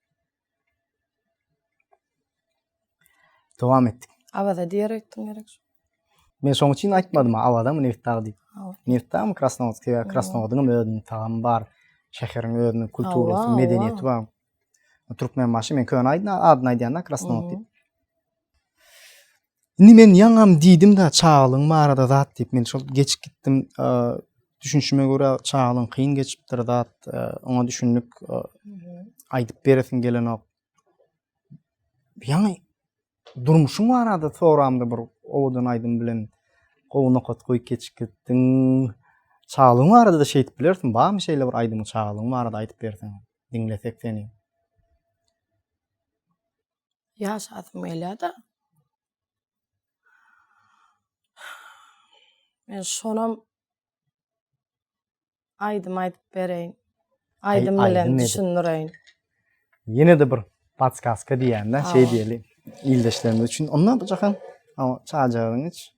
Dowam etdik. Awaza diýer aýtdyň gerek. Men şoň üçin aýtmadym, Awazamy Neftdag diýip. Neftdagmy Krasnowodsk? Sebäbi Krasnowodyň hem özüniň tagamy bar, şäheriň özüniň kulturasy, medeniýeti bar. Türkmenbaşy men köne aýdyn adyny aýdýan-da Krasnowod diýip. Indi men ýaňam diýdim-de çagalygyň barada zat diýip, men şol geçip gitdim. Düşünişime görä çagalygyň kyn geçipdir zat, oňa düşündik. Aýdyp beresiň gelenok. Ýaňy durmuşyň barada soramda bir owadan aýdym bilen gowy nokat goýup geçip gitdiň. Çagalygyň barada-da şeýdip bilersiň. Barmy şeýle bir aýdymyň çagalygyň barada aýdyp berseň, diňlesek seni. Ýaşasym gelýär-de. Men şonam aýdym aýdyp bereýin. Aýdym bilen düşündireýin. Ýene-de bir podskaska diýýän-de, şeý diýeli ildeşlerimiz üçin. Onda bu jahan çaýjagazyňy iç.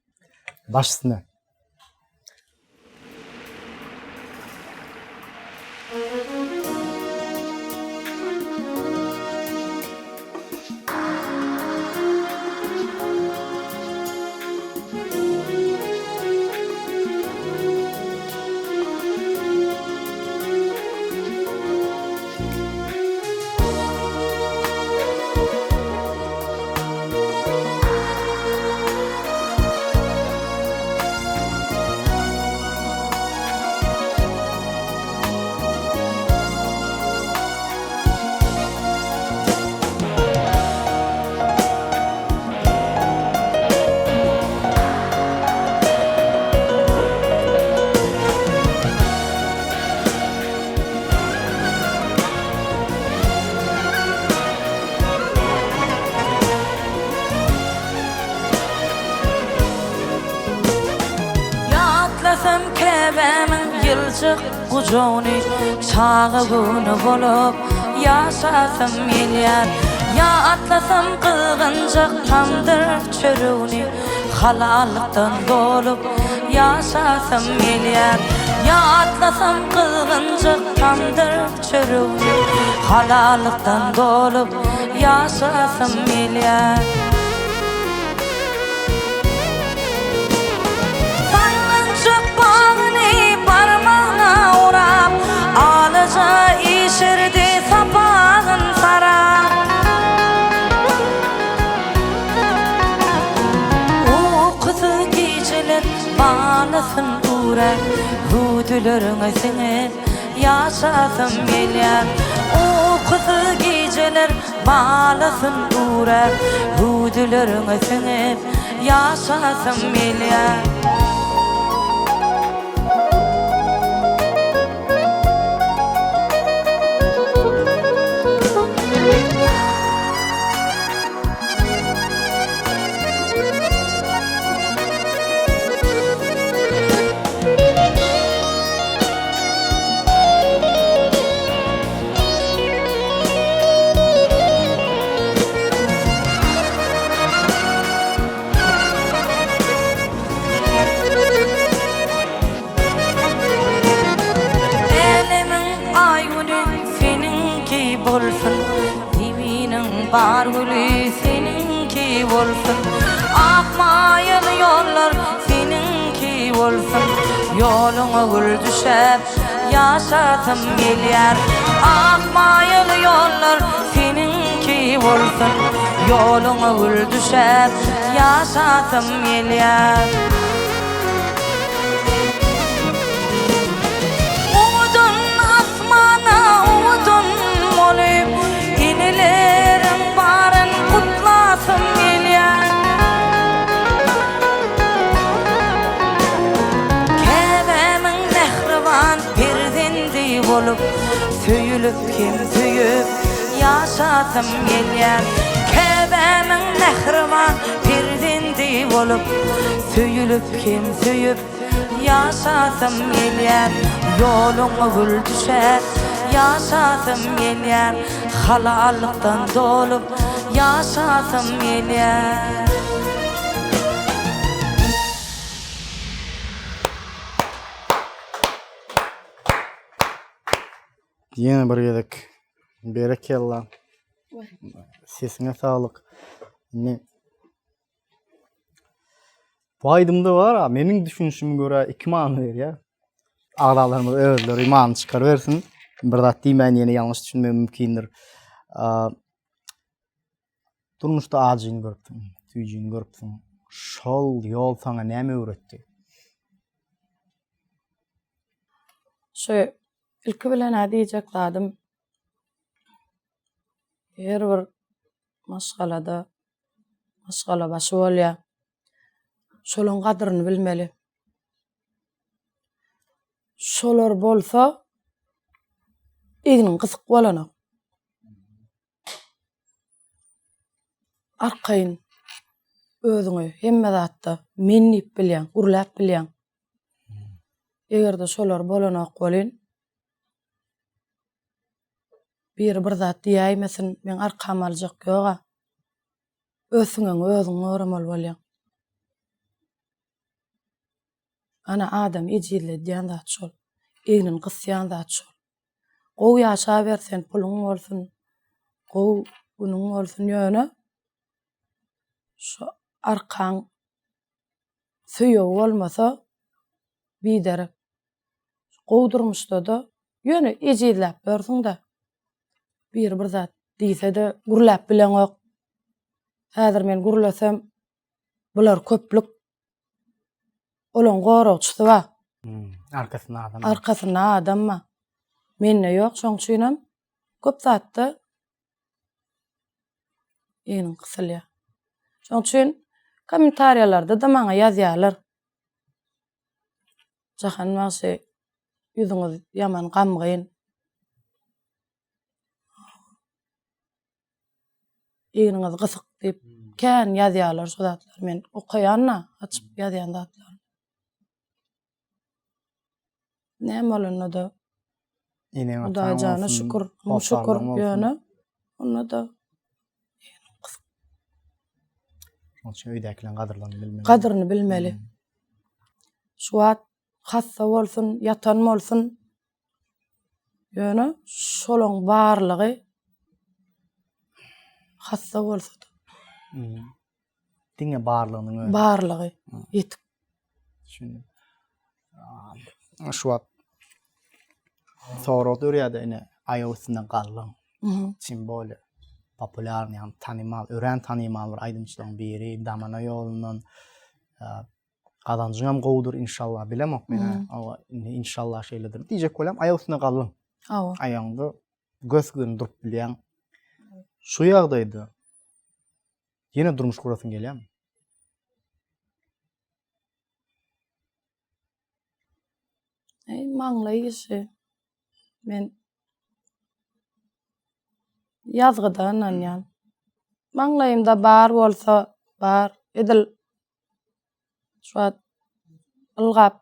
Baş üstüne. Ýatlasam käbämiň ýyljak gujagyny, Çaga göwni bolup ýaşasym gelýär. Ýatlasam gyzgynjak tamdyr çöregini, Halallykdan dolup ýaşasym gelýär. Ýatlasam gyzgynjak tamdyr çöregini, Halallykdan dolup ýaşasym gelýär. Sallançak bagyny barmagna orap, Alaja işirdi sapagyn sarap. Ukusyz gijeler balasyn üwräp, Hüwdüleriňe siňip ýaşasym gelýär. Ukusyz gijeler Balasyn üwräp, hüwdüleriňe siňip ýaşasym gelýär. bolsun. Ak maýaly ýollar seniňki bolsun. Ýoluňa gül düşäp ýaşasym gelýär. Ak maýaly ýollar seniňki bolsun. Ýoluňa gül düşäp ýaşasym gelýär. Owadan asmana owadan bolup, Eneleriň baryn gutlasym gelýär. Käbämiň mähriban perzendi bolup, Söýülip hem söýüp ýaşasym gelýär. Käbämiň mähriban perzendi bolup, Söýülip hem söýüp ýaşasym gelýär. Ýoluňa gül düşäp ýaşasym gelýär. Halallykdan dolup ýaşasym gelýär. Ýene bir gezek berekella. Sesiňe saglyk. Indi Bu aýdymda bar a, meniň düşünişime görä iki many berýär. Agzalarymyz özleri many çykarybersin. Bir zat diýmän ýene ýalňyş düşünmegi mümkindir. Durmuşda ajyny görüpsiň, süýjini görüpsiň. Şol ýol saňa näme öwretdi? Şu ilki bilen-ä diýjek zadym her bir maşgalada maşgalabaşy bolýar. Şolaň gadyryny bilmeli. Şolar bolsa egniň gysyk bolanok. Arkaýyn özüňi hemme zatda men diýip bilýäň, gürläp bilýäň. Eger-de şolar bolanok welin, biri bir zat diýäýmesin, meň arkamy aljak ýog-a. Öz siňeňi özüň goramaly bolýaň. Ana, adamy ejizledýän zat şol. Egnini gysýan zat şol. Gowy ýaşaber sen, puluň bolsun, gowy günüň bolsun, ýöne şu arkaň söýegi bolmasa biderek. Gowy durmuşda-da ýöne ejizläp ýörsüň-dä. Biri bir zat diýse-de gürläp bileňok. Häzir men gürlesem bular köplük. Olaň goragçysy bar. Arkasynda adam bar. Arkasynda adam bar. Mende ýok, şoň üçinem köp zatda egniň gysylýar. Şoň üçin kommentariýalarda-da maňa ýazýarlar. Jahan bagşy ýüzüňiz ýaman gamgyn. Egniňiz gysyk diýip kän ýazýarlar şu zatlary men okaýan-da açyp ýazýan zatlary. Näme bolanda-da Eneň ataň Hudaýjana bolsun, şükür, müň şükür hossarlaryň bolsun. ýöne onda-da egniň gysyk. Şonuň üçin öýdäkileriň gadyrlaryny bilmeli. Gadyryny bilmeli. Şu wagt hassa bolsun, ýatan bolsun, ýöne şolaň barlygy hassa bolsa-da. Diňe barlygynyň özi. Barlygy ýetik. Düşündim. Şu wagt sorag dörýär-de ine, aýak üstünde galdyň. Tim bolýa populýarnyý, ýagny tanymal, örän tanymal bir aýdymçylaryň biri, damana ýolundan Gazanjyňam gowudyr inşallah bilemok men awa indi inşallah şeýledir diýjek bolýam aýak üstünde galdyň. Awa. Aýagyňda gös göni durup bilýäň. Şu ýagdaýda ýene durmuş gurasyň gelýärmi? Eý maňlaý işi. Men ýazgyda ynanýan. Maňlaýymda bar bolsa bar. Edil Şu wagt ylgap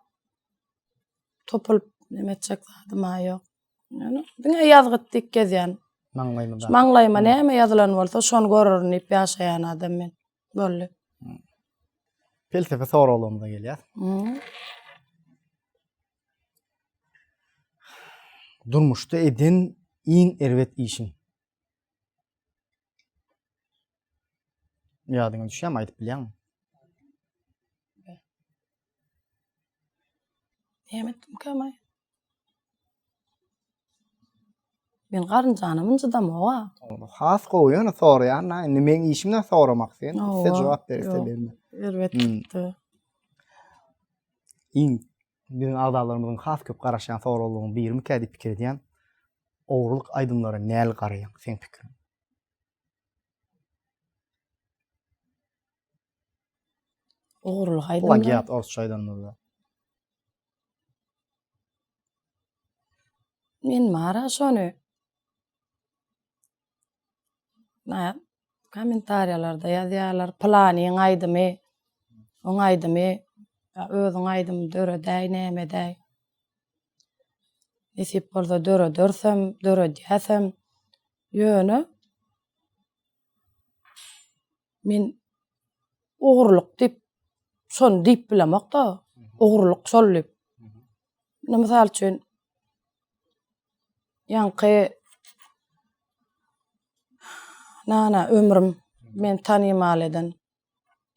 topulyp neme etjek zadym-a ýok. Ýöne diňe ýazgyt diýip gezýän. Maňlaýyma Şu maňlaýyma näme ýazylan bolsa şony görerin diýip ýaşaýan adam men. Boldy. Pelsepe soraglarymyza gelýäs. Durmuşda eden iň erbet işiň? Ýadyňa düşýärmi, aýdyp bilýäňmi? Näme etdimkäm-aý? Men garynjanam ynjydamok-a. Has gowy ýöne soraýan-da. Indi meň işim-dä soramak sen. Iste jogap ber, iste berme. Erbet gitdi. Iň biziň agzalarymyzyň has köp garaşýan soraglaryň birimikä diýip pikir edýän. Ogurlyk aýdymlara näl garaýaň, seň pikiriň? Ogurlyk aýdymlar. Plagiat orsça aýdanymyzda. Men bara şony Na kommentariýalarda ýazýarlar, pylanyň aýdymy, oň aýdymy, özüň aýdym döredäý, näme edäý. Nesip bolsa döredersem, döredýäsem. Ýöne Men ogurlyk diýip, şony diýip bilemok-da, ogurlyk şol diýip. Indi mysal üçin, ýaňky Nana ömrüm meni tanymal eden.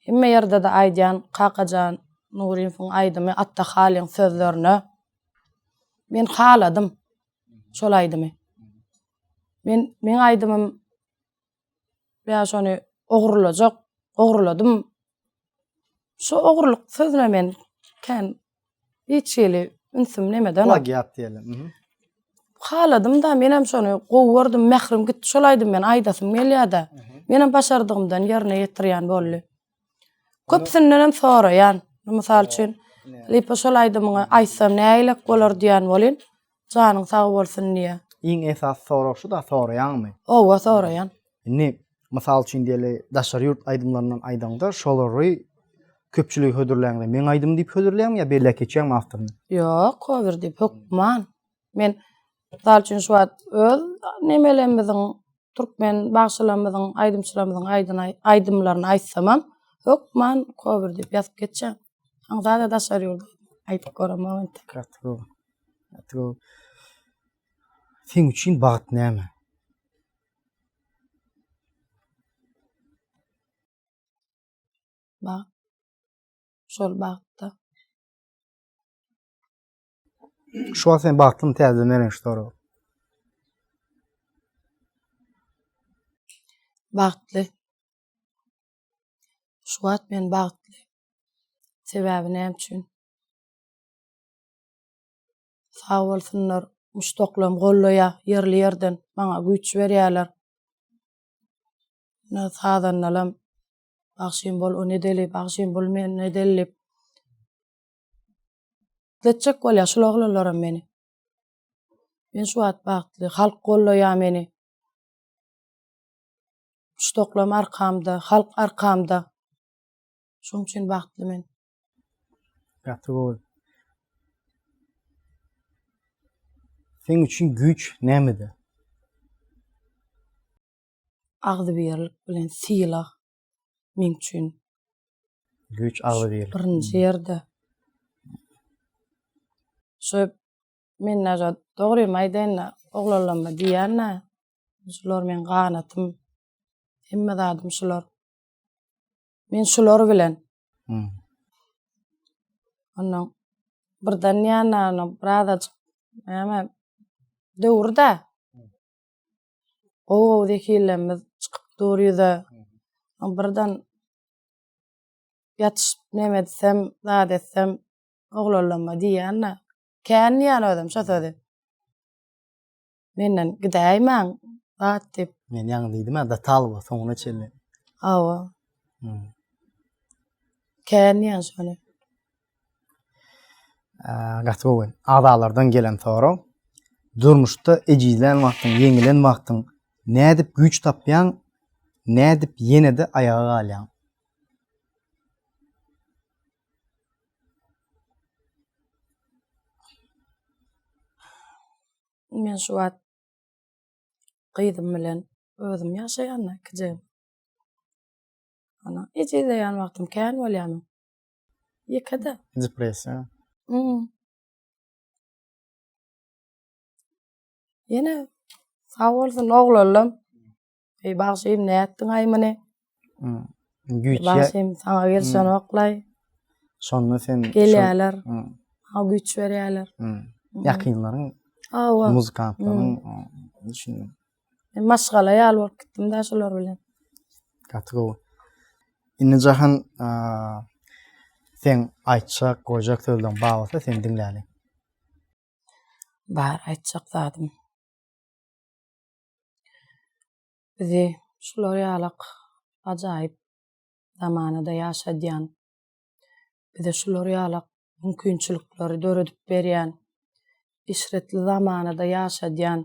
Hemme ýerde-de aýdýan Kakajan Nurymowyň aýdymy Atda Halyň sözlerine. Men haladym şol aýdymy. Men meň aýdymym Ýa şony ogurlajak, ogurladym. Şu ogurlyk sözüne men kän hiç hili ünsüm nemeden. Plagiat diýeli. Haladym-da, menem şony gowy gördüm, mährim gitdi şol aýdym men aýdasym gelýär-de. Menem başardygymdan ýerine ýetirýän boldy. Köpüsindenem soraýan. Mysal üçin, Lipa şol aýdymyňy aýtsam nägilek bolar diýen welin, Janyň sag bolsun diýýär. Iň esasy sorag şu-da, soraýaňmy? Hawa, soraýan. Indi, mysal üçin diýeli, daşary ýurt aýdymlaryndan aýdaňda, şolary köpçülige hödürläňde, meň aýdymym diýip hödürleýäňmi ýa belläp geçýäňmi awtoryny? Ýok, cover diýip, hökman. Men, mysal üçin, şu wagt öz nemelerimiziň, türkmen bagşylarymyzyň, aýdymçylarymyzyň aýdymlaryny aýtsamam, hökman cover diýip ýazyp geçýän. Aňsat-a daşary ýurt aýdyp göremok entek. Gaty gowy. Gaty gowy. Seň üçin bagt näme? Bagt. Şol bagtda. Şu wagt sen bagtlymy täzeden beren şu soragy. Bagtly. Şu wagt men bagtly. Sebäbi näme üçin? Sag bolsunlar, muşdaklarym gollaýar, ýerli-ýerden maňa güýç berýärler. Ine, sazandalam bagşym bol, ony edeli, bagşym bul, men edeli diýip. Etjek bolýar şul oglanlaram meni. Men şu wagt bagtly, halk gollaýar meni. Muşdaklarym arkamda, halk arkamda. Şonuň üçin bagtly men. Gaty gowy. Seň üçin güýç nämede? Agzybirlik bilen sylag meň üçin. Güýç agzybirlik. Birinji ýerde. Şu men näme dogrymy aýdaýyn-da, oglanlaryma diýýän-dä, şular meň ganatym, hemme zadym şular. Men şular bilen. Hmm. Ondan birden ýanyna birazajyk näme döwür-dä. Gowy-gowy zehinlerimiz çykyp dur ýüze. Birden ýatyşyp neme etsem, zat etsem oglanlaryma diýýän-dä. Kän diýýän özem şo sözi. Menden gidäýmäň zat diýip. Men ýaňy diýdim-ä, Datalwa soňuna çenli. Hawa. Kän diýýän şony. Gaty gowy. Agzalardan gelen sorag. Durmuşda ejizlän wagtyň, ýeňilen wagtyň nädip güýç tapýaň, nädip ýene-de aýaga galýaň? Men şu wagt gyzym bilen özüm ýaşaýan-da, ikijegim. Ana, ejizleýän wagtym kän bolýar meň. Ýeke-de. Depressiýa. Hmm. Ýene sag bolsun oglanlam. Eý bagşym nätdiň aý muny? Hmm. Güýç. Bagşym saňa gelişenoklaý. Şonda sen gelýärler. Maňa güýç berýärler. Ýakynlaryň Hawa. Muzykantlaryň düşündim. Men maşgala ýaly bolup gitdim da şolar bilen. Gaty gowy. Indi Jahan seň aýtjak, goýjak sözleň bar bolsa seni diňläli. Bar aýtjak zadym. Bizi şular ýalak ajaýyp zamanada ýaşadýan, bize şular ýalak mümkinçilikleri döredip berýän, eşretli zamanada ýaşadýan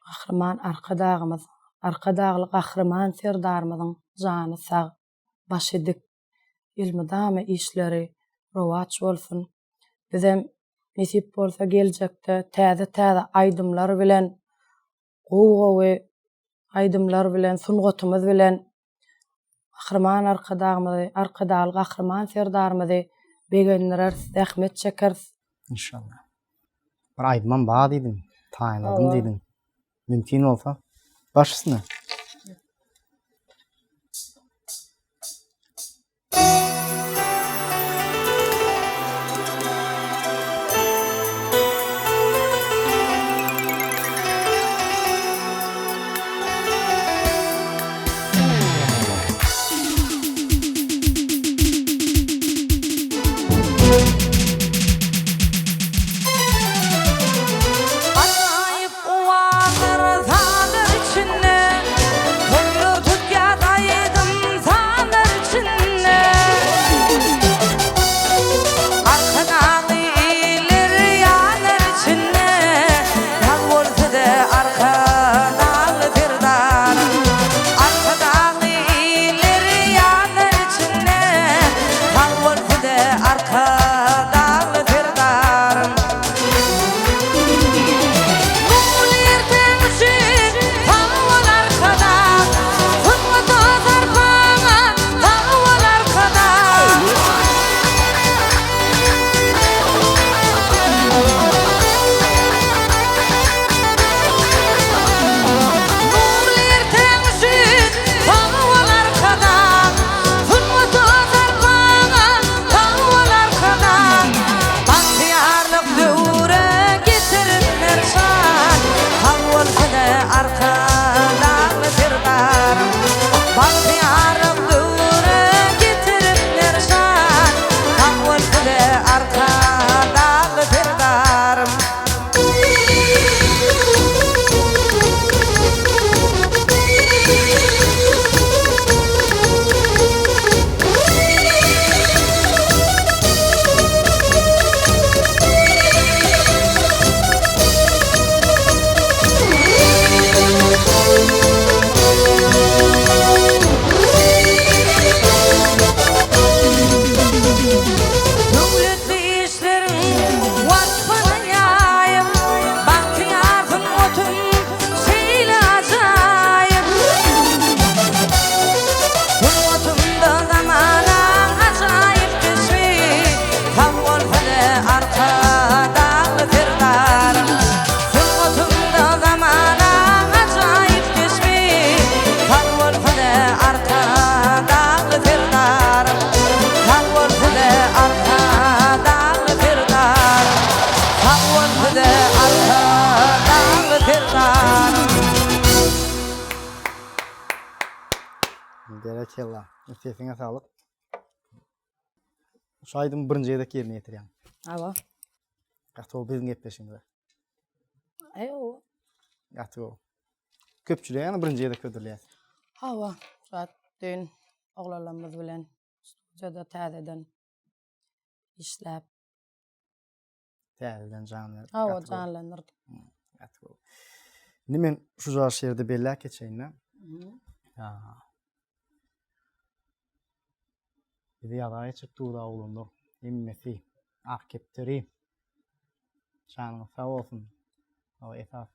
Gahryman Arkadagymyz, Arkadagly Gahryman Serdarymyzyň jany sag, başy dik, elmydama işleri rowaç bolsun. Bizem nesip bolsa geljekde täze-täze aýdymlar bilen, gowy-gowy aýdymlar bilen, sungatymyz bilen Gahryman Arkadagymyzy, Arkadagly Gahryman Serdarymyzy begendireris, zähmet çekeris. Inşallah. Bir aýdymam bar diýdiň, taýynladym diýdiň. Mümkin bolsa, baş üstüne. Ajaýyp owazlar sazlar içinde, Toýlar tutýar aýdym sazlar içinde. Arkadagly iller ýanlar içinde, Sag bol size Arkadagly Serdar. Arkadagly iller ýanlar içinde, Sag bol size Arkadagly Serdarym. Nurly erteň üçin sag bol Arkadag, Sungata sarpaňa sag bol Arkadag. Nurly erteň üçin sag bol Arkadag, Sungata sarpaňa sag bol Arkadag. Bagtyýarlyk döwre getiripdir şan, Sag bol size Arkadagly Serdarym. Bagtyýarlyk döwre getiripdir şan, Sag bol size Arkadagly Serdarym. Döwletli işleriň waspyny ýaýyp, Bagtyýar sungatym şeýle ajaýyp. Sungatymda zamanaň ajaýyp keşbi, Sag bol size Arkadagly Serdarym. Sungatymda zamanaň ajaýyp keşbi, Sag bol size Arkadagly Serdarym. Sag bol size Arkadagly Serdarym. Sag bol size Arkadagly Serdarym. Berekella. Sesiňe saglyk. Şu aýdymy birinji gezek ýerine ýetirýäň. Hawa. Gaty gowy biziň gepleşigimize. Aý gowy. Gaty gowy. Köpçülige ýagny birinji gezek hödürleýäs. Hawa, şat düýn oglanlarymyz bilen studiýada täzeden işläp. Täzeden jan berip. Hawa, janlandyrdyk. Gaty gowy. Indi men şu jaş ýerde belläp geçeýin-de. Bizi ýaza geçirip dur oglanlar. Hemmesi ak kepderi. Janyňyz sag bolsun. O esas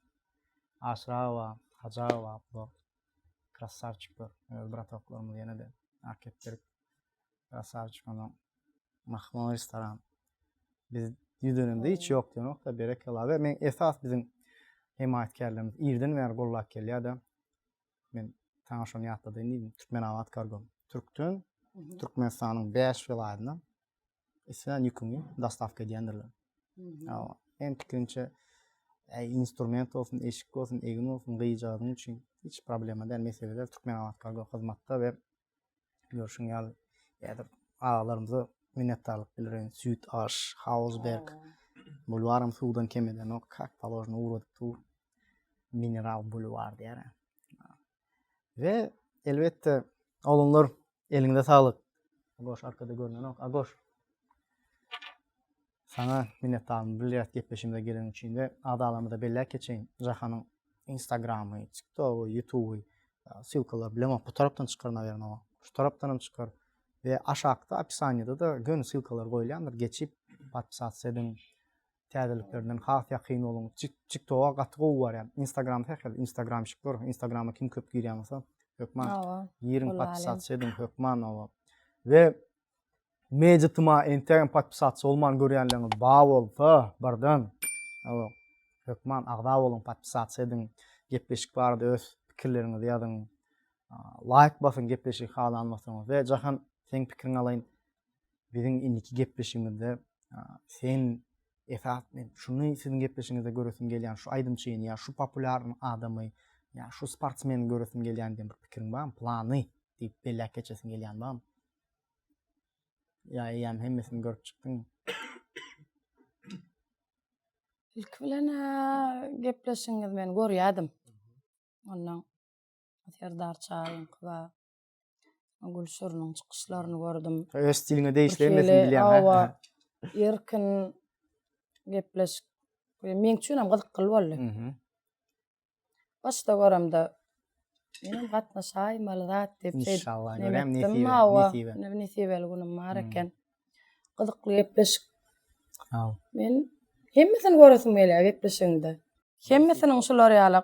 Aşyr aga, Hajy aga bular krassawçikler. Öz bratoklarymyz ýene-de ak kepderi krassawçik onuň Mahmal restoran. Biz ýüz dönemde hiç ýok diýenok-da berekella. We men esas biziň hemaýatkärlerimiz irden bäri gollap gelýär-de. Men. Saňa şony ýatladaýyn diýdim. Türkmenabat kargo. Türkden Türkmenistanyň 5 welaýatyna islän ýüküňi dostawka edýändirler. Hawa. Men pikirimçe instrument bolsun, eşik bolsun, egin bolsun, gyzjagazyň üçin hiç problema däl, mesele däl. Türkmenabat kargo hyzmatda we görşüň ýaly häzir agalarymyza minnetdarlyk bildireýin. Süýt aş, Hausberg, bulwaram suwdan kem edenok, kak položno ugradyp dur. Mineral bulwar diýär. We elbetde oglanlar eliňize saglyk. Agoş arkada görnenok. Agoş. Saňa minnetdarlygymy bildirýäs gepleşigimize geleniň üçin we agzalarymyza belläp geçeýin Jahanyň Instagramy, TikTogy, YouTuby ssylkalar bilemok bu tarapdan çykar nawerno. Şu tarapdanam çykar we aşakda opisaniýada-da göni ssylkalar goýulýandyr geçip podpisatsa ediň. Täzeliklerinden has ýakyn boluň. TikToga gaty gowy barýar. Instagram sähel Instagramşikler, Instagrama kim köp girýän bolsa hökman giriň podpisatsa ediň hökman oba. We Media TMA entegem podpisatsa bolman görýänleriňiz bar bolsa birden oba hökman agza boluň podpisatsa ediň. Gepleşik barada öz pikirleriňizi ýazyň. Laýk basyň gepleşigi halan bolsaňyz. We Jahan seň pikiriňi alaýyn. Biziň indiki gepleşigimizde sen esas men şuny siziň gepleşigiňizde göresim gelýän şu aýdymçyny ýa şu populýarny adamy ýa şu sportsmeni göresim gelýän diýen bir pikiriň barmy plany diýip belläp geçesiň gelýän barmy ýa eýýäm hemmesini görüp çykdyň Ilki bilen gepleşigiňizi men görýärdim. Ondan Serdar Çaryňky bar. Gülşiriniň çykyşlaryny gördüm. Öz stiliňe degişli hemmesini bilýäň. Hawa. Erkin gepleşik. Meň üçin hem gyzykly boldy. Başda göremde menem gatnaşaýmaly zat diýip şeýdip. Inşallah görem nesibe. Nesibe. Nesibeli günüm bar eken. Gyzykly gepleşik. Sag bol. Men hemmesini göresim gelýär gepleşigiňde. Hemmesiniň şular ýaly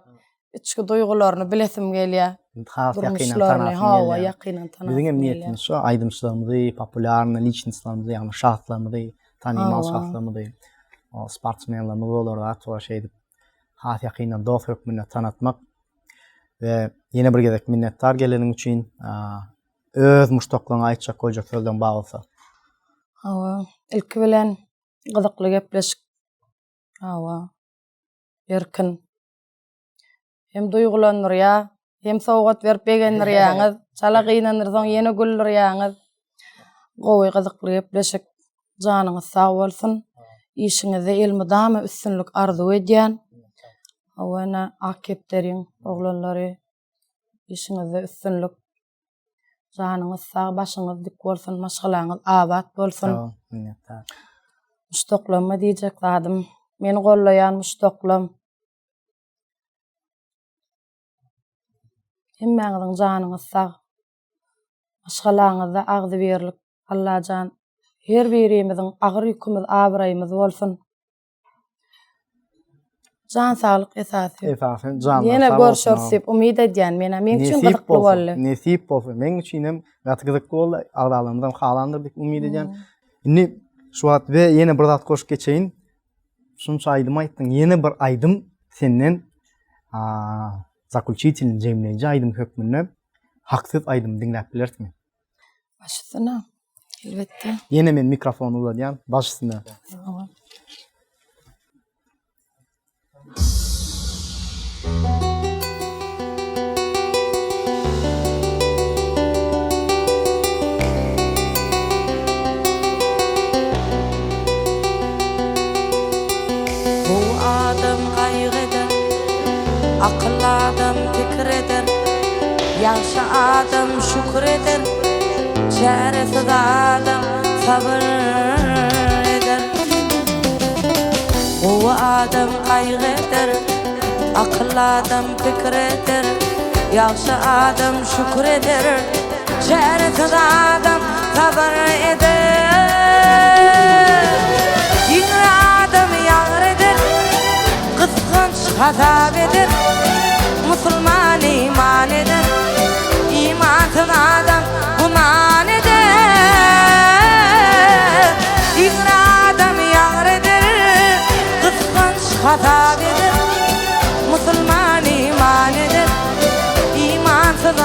içki duýgularyny bilesim gelýär. Has ýakyndan tanasym gelýär. Hawa, ýakyndan tanasym gelýär. Biziň hem niýetimiz şu, aýdymçylarymyzy, populýarnyý liçnostlarymyzy, ýagny şahslarymyzy, tanymal şahslarymyzy, sportsmenlerimizi bolar zat bolar şeýdip has ýakyndan dost hökmünde tanatmak we ýene bir gezek minnetdar geleniň üçin. Öz muşdaklaryňa aýtjak boljak sözleň bar bolsa. Hawa, ilki bilen gyzykly gepleşik. Hawa. Erkin. Hem duýgulandyrýar, hem sowgat berip begendirýäňiz, çala gynandyrsaň ýene güldürýäňiz. Gowy gyzykly gepleşik. Janyňyz sag bolsun. Işiňizde elmydama üstünlik arzuw edýän. Hawa, ine, Ak kepderiň oglanlary Işiňizde üstünlik. Janyňyz sag, başyňyz dik bolsun, maşgalaňyz abat bolsun. Sag bol, minnetdar. Muşdaklaryma diýjek zadym, meni gollaýan muşdaklam. Hemmäňiziň janyňyz sag. Maşgalaňyzda agzybirlik. Allajan her birimiziň agyr ýükümiz abraýymyz bolsun. Jan saglyk esasy. Esasy janlar Ýene görüşeris diýip umyt edýän men. Meň üçin gyzykly boldy. Nesip bolsa. Meň üçin hem gaty gyzykly boldy. Agzalarymyz hem halandyr diýip umyt edýän. Indi şu wagt we ýene bir zat goşup geçeýin. Şunça aýdym aýtdyň. Ýene bir aýdym senden zaklýuçitelnyý jemleýji aýdym hökmünde Haksyz aýdymy diňläp bilerismi? Baş üstüne. Elbetde. Ýene men mikrofony uzadýan. Baş üstüne. Gowy adam gaýgy eder, Akylly adam pikir eder, Ýagşy adam şükür eder, Çäresiz adam sabyr eder. Gowy adam gaýgy eder, Akylly adam pikir eder, Ýagşy adam şükür eder, Çäresiz adam sabyr eder. Ýiňri adam ýagyr eder, Gysganç hasap eder, Musulman iman eder, Imansyz adam güman eder. Ýiňri adam ýagyr eder, Gysganç hasap eder, Musulman iman eder, Imansyz.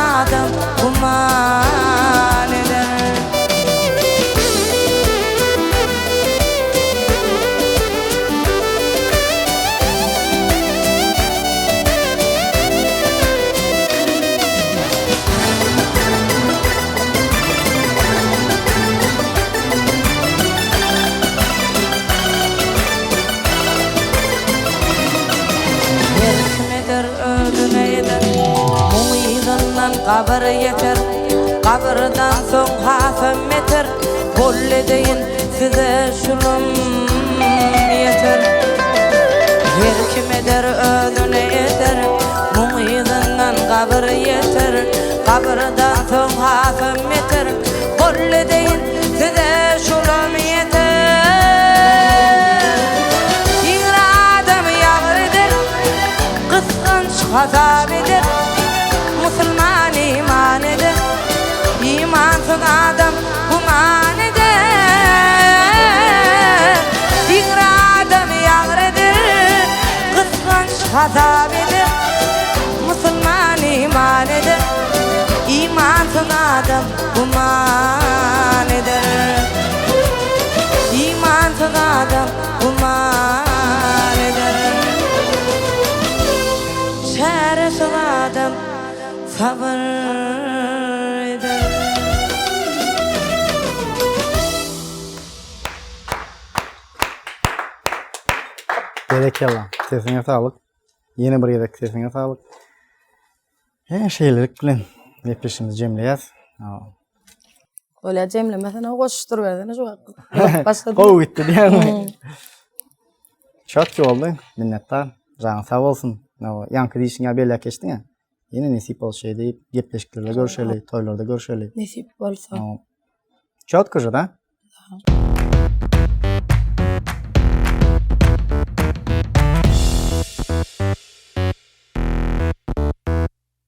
gabyr ýeter, Gabyrdan soň hasam beter, Boldy edeýin size şulam ýeter. Her kim eder özüne eder, Muň yzyndan gabyr ýeter, Gabyrdan soň hasam beter, Boldy edeýin size şulam ýeter. Ýigri adamy ýagyr eder, Gysganç hasap eder, Musulman iman eder, Imansyz adam güman eder. Ýigri adamy ýagyr eder, Gysganç hasap eder, Musulman iman eder, Imansyz adam güman eder. Imansyz adam güman eder. Çäresiz adam sabyr eder. Berekella. Sesiňe saglyk. Ýene bir gezek sesiňe saglyk. He, şeýlelik bilen gepleşigimizi jemleýäs. Bolýa jemlemesene goşuşdyrybersene şu wagt. Başlady. Gowy gitdi diýýäňmi? Çotki boldy. Minnetdar. Janyň sag bolsun. Ýaňky diýşiň ýaly belläp geçdiň-ä. Ýene nesip bolsa şeý diýip gepleşiklerde görşeli, toýlarda görşeli. Nesip bolsa. Çotko же, da?